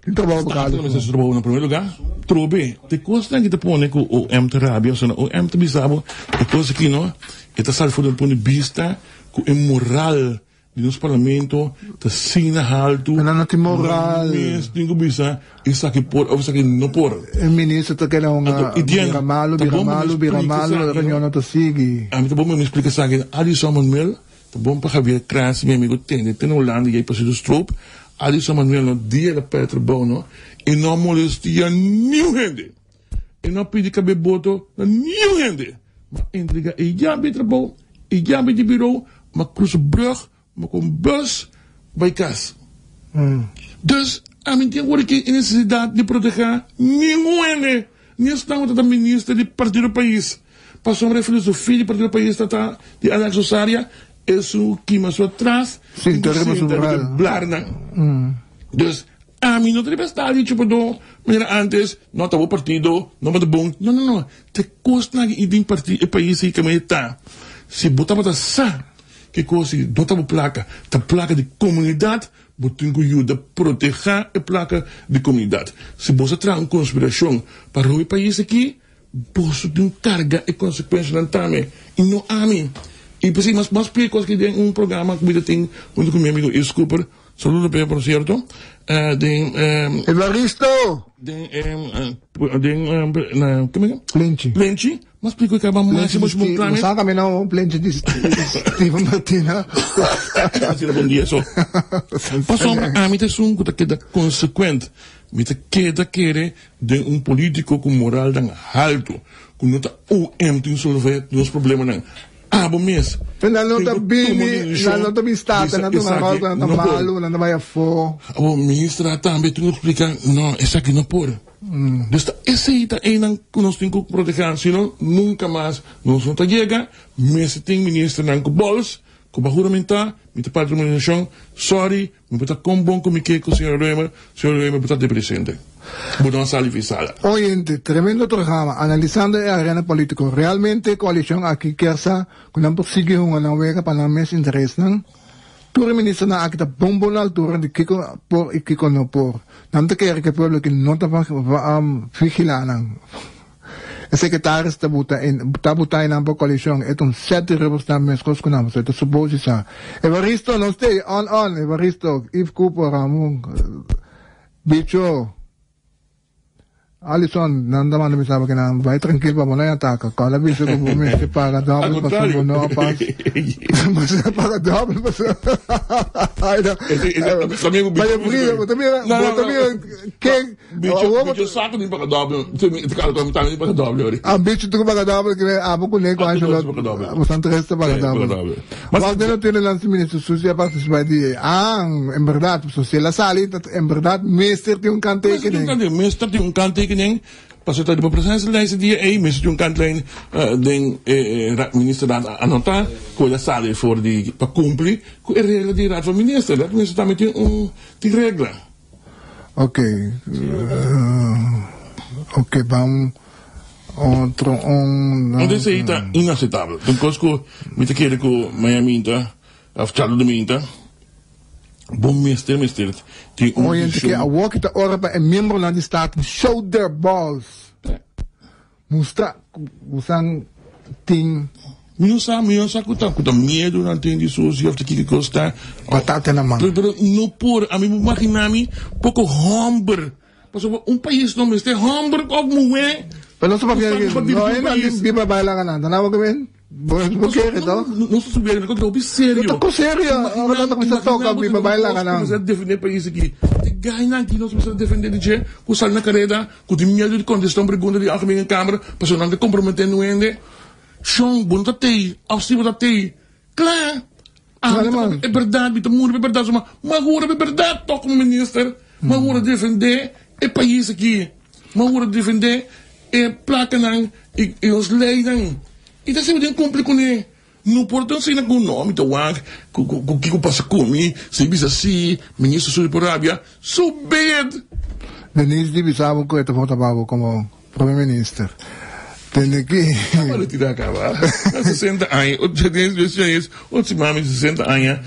Tin trabou pa Staten mester haci trabou na primer lugar. Trobe, te cosnan ki ta pone cu OM ta rabia, osea OM ta bisa bo e cos aki no, e ta sali for di un punto di bista cu e moral di nos parlamento ta asina halto. Nan no tin moral. Nan mes tin cu bisa esaki por of esaki no por. E minister ta keda hunga bira malo, bira malo, bira malo, e reunion no ta sigui. Ami ta bon pa mi splica esaki na Alisson Manuel. Ta bon pa Javier Kras, mi amigo tende te na Hulanda y ei pa Cito Stroop, Adi San Manuel no dia el a perde trabou no y no a molestia niun hende. E no a pidi cabe boto na niun hende. Ma entrega e yabi di trabou, e yabi di bureau, ma crusa brug, ma con bus bay cas. Dus ami tin awor aki e necesidad di proteha ningun hende. Ni esnan ku ta ta minister di Partido Pais, pasobra e filosofia di Partido Pais ta ta di Alex Osaria, esun ku kima su atras Sí, tin ku ta riba su sinta riba e bral. blarnan. Dus, ami no ta riba e estadio Chupadó manera antes, no ta bo partido, no bo ta bon. No, no, no. Ta e kosnan aki den parti e pais ei kaminda e ta. Si bo tabata sa ke kos ei no ta bo plaka, ta plaka di komunidat, Bo tin ku yuda protehá e plaka di komunidat. Si boso a traha un konspirashon pa roba e pais aki, boso tin ku karga e konsekuenshanan tambe, i no ami. I p'esei mas mas pia kos aki den un programa ku mi ta tin huntu ku mi amigo Yves Cooper, saludo p'e por sierto, den. Evaristo! Den den na kome? Plenchi. Plenchi. Mas splico e caba mas Plenchi bo di clame. Bo sa camina o plenchi di Steven Martina. Asina bon dia so. Pasobra ami ta esun cu ta keda consecuent. Mi ta keda kere den un politico cu moralnan halto. Cu no ta OM tin solve nos problemanan. Abo mes. Nan no ta bini, nan no ta bin stata, nan ta na rol, nan ta malo, nan ta bay afo. Abo ministra tambe tin cu explica, no, esaki no por. Dus ta esei ta einan ku nos tin ku protehá, sino nunka mas nos no ta yega. Mester tin ministernan ku bòls, ku pa huramentá, mi ta parti di un organisashon, sòri, mi por ta kon bon ku mi ke ku señor Römer, señor Römer bo ta de presente. Bo no a sali fi sala. Oyente, tremendo programa, analisando e arena politico. Realmente e coalicion aki kier sa cu nan por sigui hunga nan wega pa nan mes interesnan? Tur e ministernan aki ta bon bon na altura di kiko por i kiko no por. Nan ta kere ku e pueblo aki no ta vigilá nan. E sekretaris ta buta e ta buta e nan pa koalishon. E ta un sèt di rubberstamp meskos ku nan, pasobra e ta supos di sa. Evaristo, nos t'ei, on on, Evaristo, Yves Cooper, Ramon, Bicho. Alison, nan ta manda bisa bo ke nan bai trankil pa bo no e ataka. Kòrda bisa ku bo mester paga dòbel pasobra bo no a pas. Bo mester paga dòbel pasobra. Ai no. Bai bria, bo ta mira, bo ta mira ken. Bicho, bicho sa ku tin paga dòbel. Tambe tin paga dòbel ori. Ah, bicho tin ku paga dòbel ke abo ku ne ku Angelo. Bo san tres ta paga dòbel. Wak den no tene lansa minister Susi a participa di ah, en berdad. So si el a sali, en berdad mester tin un kanttekening. Mester tin un kanttekening, pasobra ta riba presidentelijst e dia ei, mester tin un kantlijn den e ministerraad a anota ku el a sali for di pa kumpli ku e regla di raad van minister. Raad van minister tambe tin un tin regla. Ok, ok ban otro un. Entonces ei ta inaceptabel. Un kos ku mi ta kere ku Miami ta of Charlo de Minta. Bo mester mester tin un Oye, vision. ke awor ki ta ora pa e miembronan di Staten show their balls. Mustra ku bosan tin. Mi no sa, mi no sa ku ta ku ta miedu nan tin di susi of ta kiko kos ta. Batata na man. Pero, pero no por, ami bo magina mi poko homber. Pasobra un pais no mester homber of muhé. Pero nos ta papia di no e nan tin biba bai laga nan, ta nan bo ke men? Bo bo kere to? Nos ta subiendo, nos ta hopi serio. Ta ko serio, ora nan ta kuminsa toka biba bai laga nan. Nos ta defende pais aki. Te gainan aki nos mester defende di dje ku sali na kareda, ku tin miedu di kontesta un pregunta di Algemene Kamer, pasobra nan ta kompromete nu hende. Shon, bo no ta tei, of si bo ta tei, kla. Ami ta papia e berdad, mi ta muri pa e berdad, suma mi a hura pa e berdad tok como minister, mi a hura defende e pais aki, mi a hura defende e placanan y nos leynan, y ta asina mi tin cumpli cune. No por ta asina cu no, mi ta wak cu kico pasa cu mi, si bisa si, minister subi por rabia, so be it! Denise di bisa bo cu e ta vota pa bo como Prome Minister. Tende ki. Caba retira caba. Na 60 aña, otro mami 60 aña,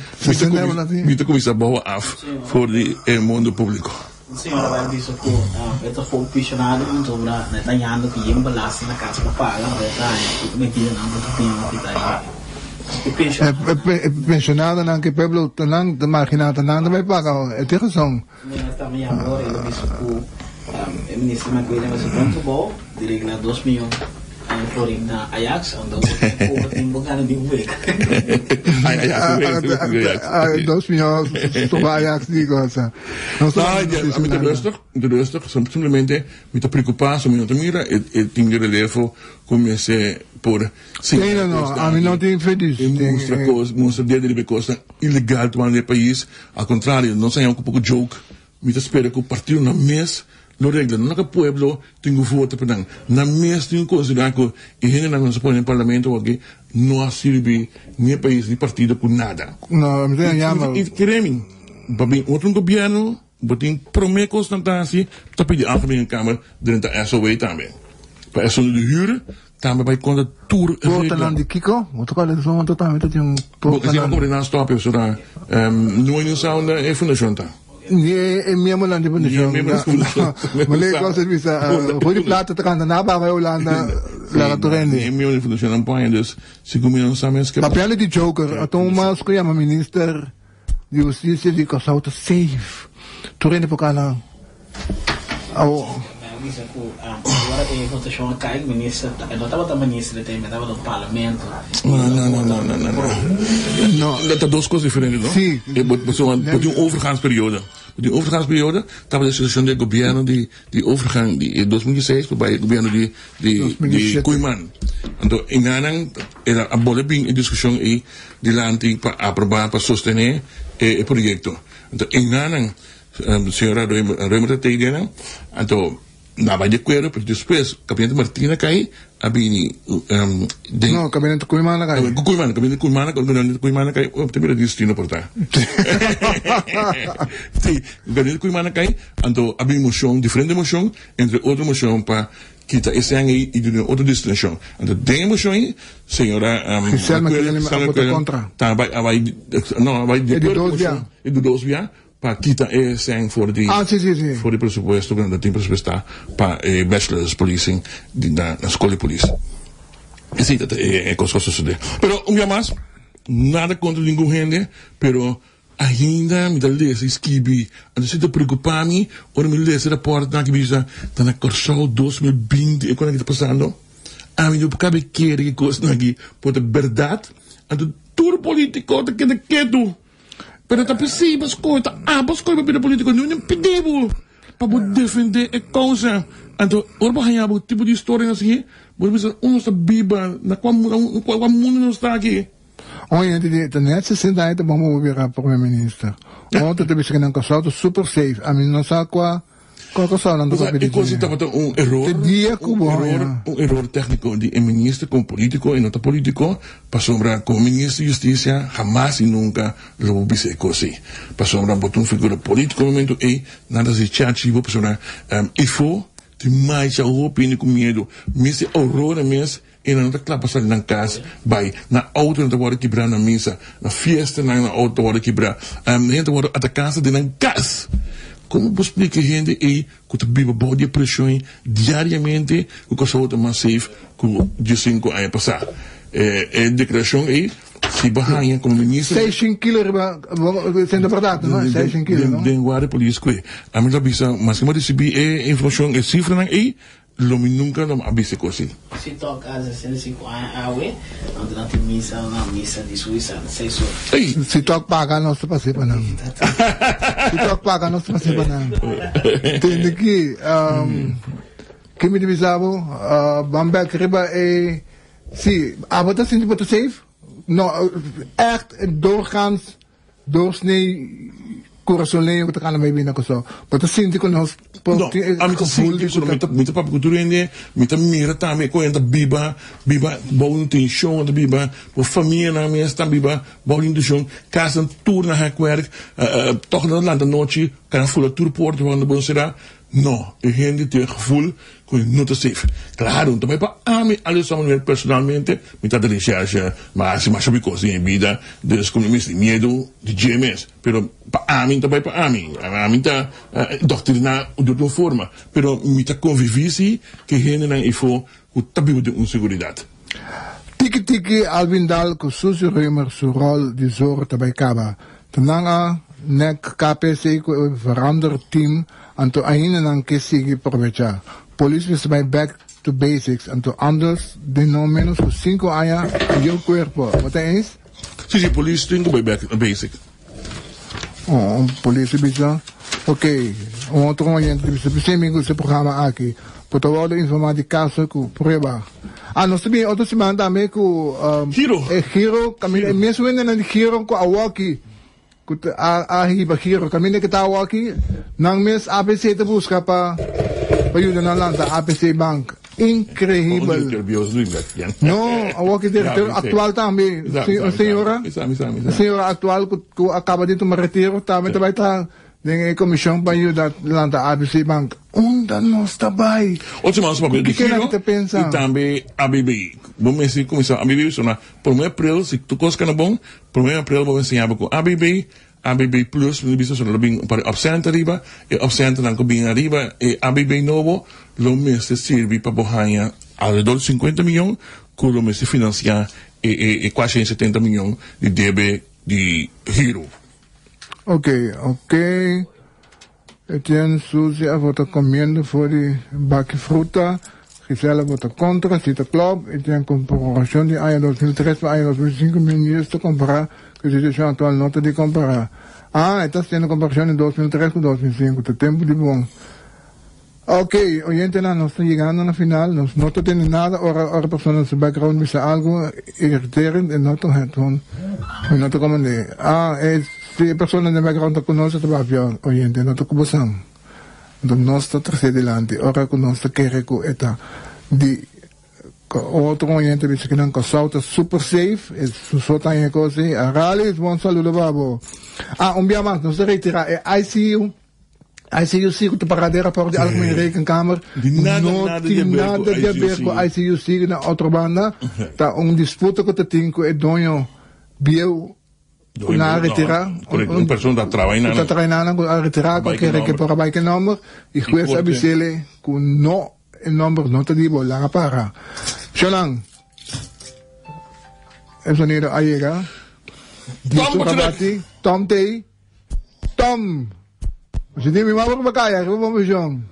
mi ta cuminsa bouw af for di e mundo publico. Un señora bai bisa ku e ta hopi pisionado pasobra nan e ta hañando ku yen belasting na kas pa paga, pero e ta haña ku medidanan ku ta bini pa kita e pensionado. E pensionadonan ku e pueblo ta nan ta marginá ta nan ta bai paga e tin rason. Señora ta mi amor el a bisa ku e minister McWilliam a hasi bon trabou di regla dos miyon florin na Ajax unda bo tin pober tin bo gana di un wega. Dos miyon soba Ajax di cosa. No, mi ta rustig, mi ta rustig, simplemente mi ta preocupa, so mi no ta mira e team di relevo cu mester por Sí, no, no, ami no tin feliz. E mustra cos, mustra dedo riba e cosnan ilegal tumando den e pais, al contrario, nos a haña un poco joke. Mi ta spera ku partidonan mes lo regla, no ku pueblo tin ku vota pa nan. Nan mes tin ku konsiderá ku e hendenan ku nos a pone den parlamento awor no a sirbi ni e pais ni partido ku nada. No, mi ta yama. I kere mi, pa bin otro gobièrnu bo tin promé kos nan ta hasi ta pidi Algemene Kamer drenta SOA tambe. Pa esun di hür tambe bai kontra tur regla. Portanan di kiko? Bo ta kòrda esun otro tambe ta tin un portanan. Bo si a kobra nan stòp pasobra no e sa unda e fundashon ta. Ni e miembronan di fundashon. Ni e miembronan di fundashon. Mane kos a bisa Rudy Plata ta kanta na baba e Hulanda laga tur hende. Ni e miembro di fundashon nan por haña dus segun mi nan sa mes ke. Papiando di joker a tuma mas ku yama minister di hustisia di Kòrsou ta safe. Tur hende por kana awo. Mi a bisa ku ora e votashon a kai minister e no tabata minister e tempo e tabata un parlamento. No no no no no no no. Ta dos kos diferente no? Si. Pasobra bo tin un overgangsperiode. Bo tin un overgangsperiode tabata e situashon di e gobièrnu di di overgang di 2016 pa bai e gobièrnu di di di Koeiman. Anto e nganan a bolbe bin e diskushon ei dilanti pa aproba pa sostene e proyekto. Anto e nganan señora Römer ta tei den anto nan a bai di akuerdo pero despues gabinete Martina kai a bini den No, gabinete Koeiman a kai. Koeiman, gabinete Koeiman, gabinete Koeiman a kai, oh ta mira destino por ta. Si, gabinete Koeiman a kai anto a bini moshon, diferente moshon, entre otro moshon pa kita e sèn ei i duna otro destinashon. Anto den e moshon ei señora Giselle McClellan a vota kontra. Ta bai a bai no a bai di acuerdo ku e moshon e di dos bia pa kita e sèn for di for di presupuesto ku nan ta tin presupuestá pa e bachelor's policing di na skol di polis. Esei ta e kos ku a sosodé. Pero un bia mas nada kontra ningun hende pero Ainda mi ta lesa i skibi, anto si ta preocupa mi ora mi lesa e raportnan ki bisa ta na Corsou 2020 e cosnan aki ta pasando. Ami no por cabe kere ki cosnan aki por ta berdad, anto tur politico ta keda ketu. Pero ta pesey bo scoge, ta abo scoge pa bira politico, no nan pidi bo pa bo defende e causa. Anto ora bo haya bo tipo di historianan asi, bo ta bisa unda nos ta biba, na cua mundo nos ta aki. Un hende di ta net 60 aña ta bon pa bo bira prome minister. Otro ta bisa ku nan Kòrsou ta super safe. Ami no sa kua kua Kòrsou nan ta papia di E kos dje. tabata un eror, Te dia ku un bo eror, haña. un eror tékniko di e minister komo polítiko i no ta polítiko, pasobra komo minister di hustisia hamas i nunka lo bo bisa e kos ei. Pasobra bo ta un figura polítiko e momento ei, nan ta hasi chachi bo pasobra ifo tin masha hopi hende ku miedu. Mester Aurora mes E nan no ta kla pa sali nan kas bai. Nan outonan ta wòrdu kibrá na misa, na fiestanan nan outo ta wòrdu kibrá. Hende ta wòrdu ataká hasta den nan kas. Komo bo splika e hende ei ku ta biba bou di e preshon ei diariamente ku Kòrsou ta mas safe ku diesinku aña pasá? E deklarashon ei si bo haña komo minister. Seishin kilo riba sendo bèrdat no? Seishin kilo no? Den guardia polis ku e. Ami ta bisa maske mi a risibí e informashon e sifranan ei Lo mi nunca lo a bisa cos así. Si tok a 65 aña awe, nan ta tin misa na misa di Suisa na seis ora. Ey! Si tok paga nos ta pas'é pa nan. Si tok paga nos ta pas'é pa nan. Tende ki, ki mi ta bisa bo, ban bek riba e, si, abo ta sinti bo ta safe? No, echt doorgaans doorsnee kurasoleño ku ta kana bai bini na Kòrsou. Bo ta sinti ku nos por No, tin e ami ta gevoel sinti di ku ku ta. mi ta mi ta papia ku tur hende, mi ta mira tambe kon hende ta biba, biba bou di un tenshon, ta biba, bo famianan mes ta biba bou di un tenshon, kasnan tur na hèkwèrk, tòg nan ta lanta nochi, kana fula tur porta pa nan ta bon será. No, e hende tin e gevoel cu e no ta safe. Claro, no ta bay pa ami, Alex San Manuel, personalmente, mi ta ta recherche, ma haci masha hopi cos den e bida, dus cu mi mester miedo di dje mes. Pero pa ami, no ta bay pa ami. Ami ta doctrina di otro forma. Pero mi ta convivi si cu e hendenan eyfo cu ta biba den inseguridad. Tiki tiki Alvin Daal cu Suzy Römer su rol di Zorro ta bay caba. Ta nan a nek KPC cu e verander team anto ainda nan ke sigui probecha. Polis mester bay back to basics anto anders den no menos cu cinco aña yo cuerpo. Bo ta eens? Si si polis tin cu bay back na basic. Oh, un polis a bisa, ok, un otro oyente ta bisa, p'esei mi gusta e programa aki, bo ta wòrdu informá di kaso ku prueba. Ah, nos ta bini otro siman tambe ku um, Giro. e Giro, kaminda e mes wendenan di Giro ku awoki, ku ta a, a hiba Giro, kaminda ku ta awoki, nan mes APC ta buska pa pa yuda nan lanta APC Bank. Increíbel. No, awor ki director actual tambe, señora, señora actual cu, cu acaba di tuma retiro tambe ta bay ta den e comision pa yuda lanta ABC Bank. Unda nos ta bay? Otro mas papia di Giro y tambe ABB. Bo mester cuminsa ABB sona prome april si tur cos cana bon, prome april bo mester yaba cu ABB ABB Plus mi bisa lo bin un par di opcent ariba, e opcentennan cu bin ariba e ABB nobo lo mester sirbi pa bo haña alrededor di cincuenta miyon cu lo mester financia e e e cuashi setenta miyon di debe di Hero. Ok, ok. Etienne, Suzy a vota comiendo for di baki fruta, Gisela a vota contra, si ta klopt, Etienne comparacion di aña 2003 pa aña 2005 mi ta compara cu e situacion actual no ta di compara. Ah, e ta haciendo comparacion di 2003 cu 2005, ta tempo di bon. Ok, oyentenan, nos ta yegando na final, nos no ta tende nada ora ora persona su background bisa algo irriterend e no ta headphone, mi no ta comprende. Ah, e si e persona den background ta conoce ta papia, oyente, no ta cu bosan. Enton nos ta trece dilanti ora cu nos ta kere cu e ta di otro oyente bisa cu nan Curaçao ta super safe, e su so ta haña cos ey. Aralis, bon saludo pa bo. Ah, un bia mas, nos ta retira e ICU. ICUC ku ta paradera for di Algemene Rekenkamer Di nada, no nada di tin haber nada ku di haber ku ICUC. ICUC na otro banda. Ta un disputa ku ta tin ku e doño bieu ku Doño nan a bieu, no, retirá. correcto, un persona ta traha Ku ta einan. traha einan ku a retirá ku Bai ke kere ke nomber. por a bai ke nomber i I hues a korte. bis'ele ku no e nomber no ta di bo laga para. Shonan, e sonido a yega. Tom Dies ora Boterek. bati, Tom tei. Tom! Si di mi mama ku bakaya, riba bon vision.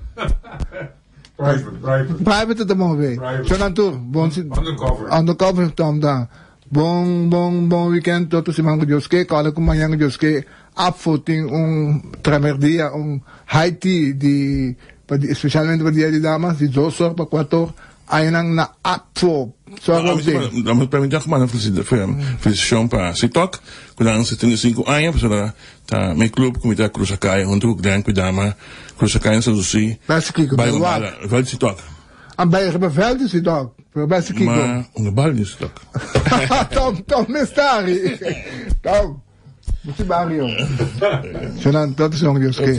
Private, private. Private ta move. Private. Shonan tur, bon si Undercover. Undercover Tom ta. Bon bon bon weekend tot siman ku Dios ke, kòrda ku mañan ku Dios ke APFO tin un tremerdia, un high tea di pa di especialmente pa dia di damas di dos or pa kuater or Ayanan na APFO. Zorg op den. Damos permiti ku manda felicitacion pa Sitok ku nan 75 aña pasobra ta mi club ku mi ta cruza caya hunto ku Glenn Kuidama cruza caya na San Lucy Beste kiko bai bai wak. Gomara veld Sitok. An bai riba veld di Sitok pero beste kiko. Ma un bal di Sitok. Tom Tom mestari Tom. Musi bario. Shonan tot song Dios ke.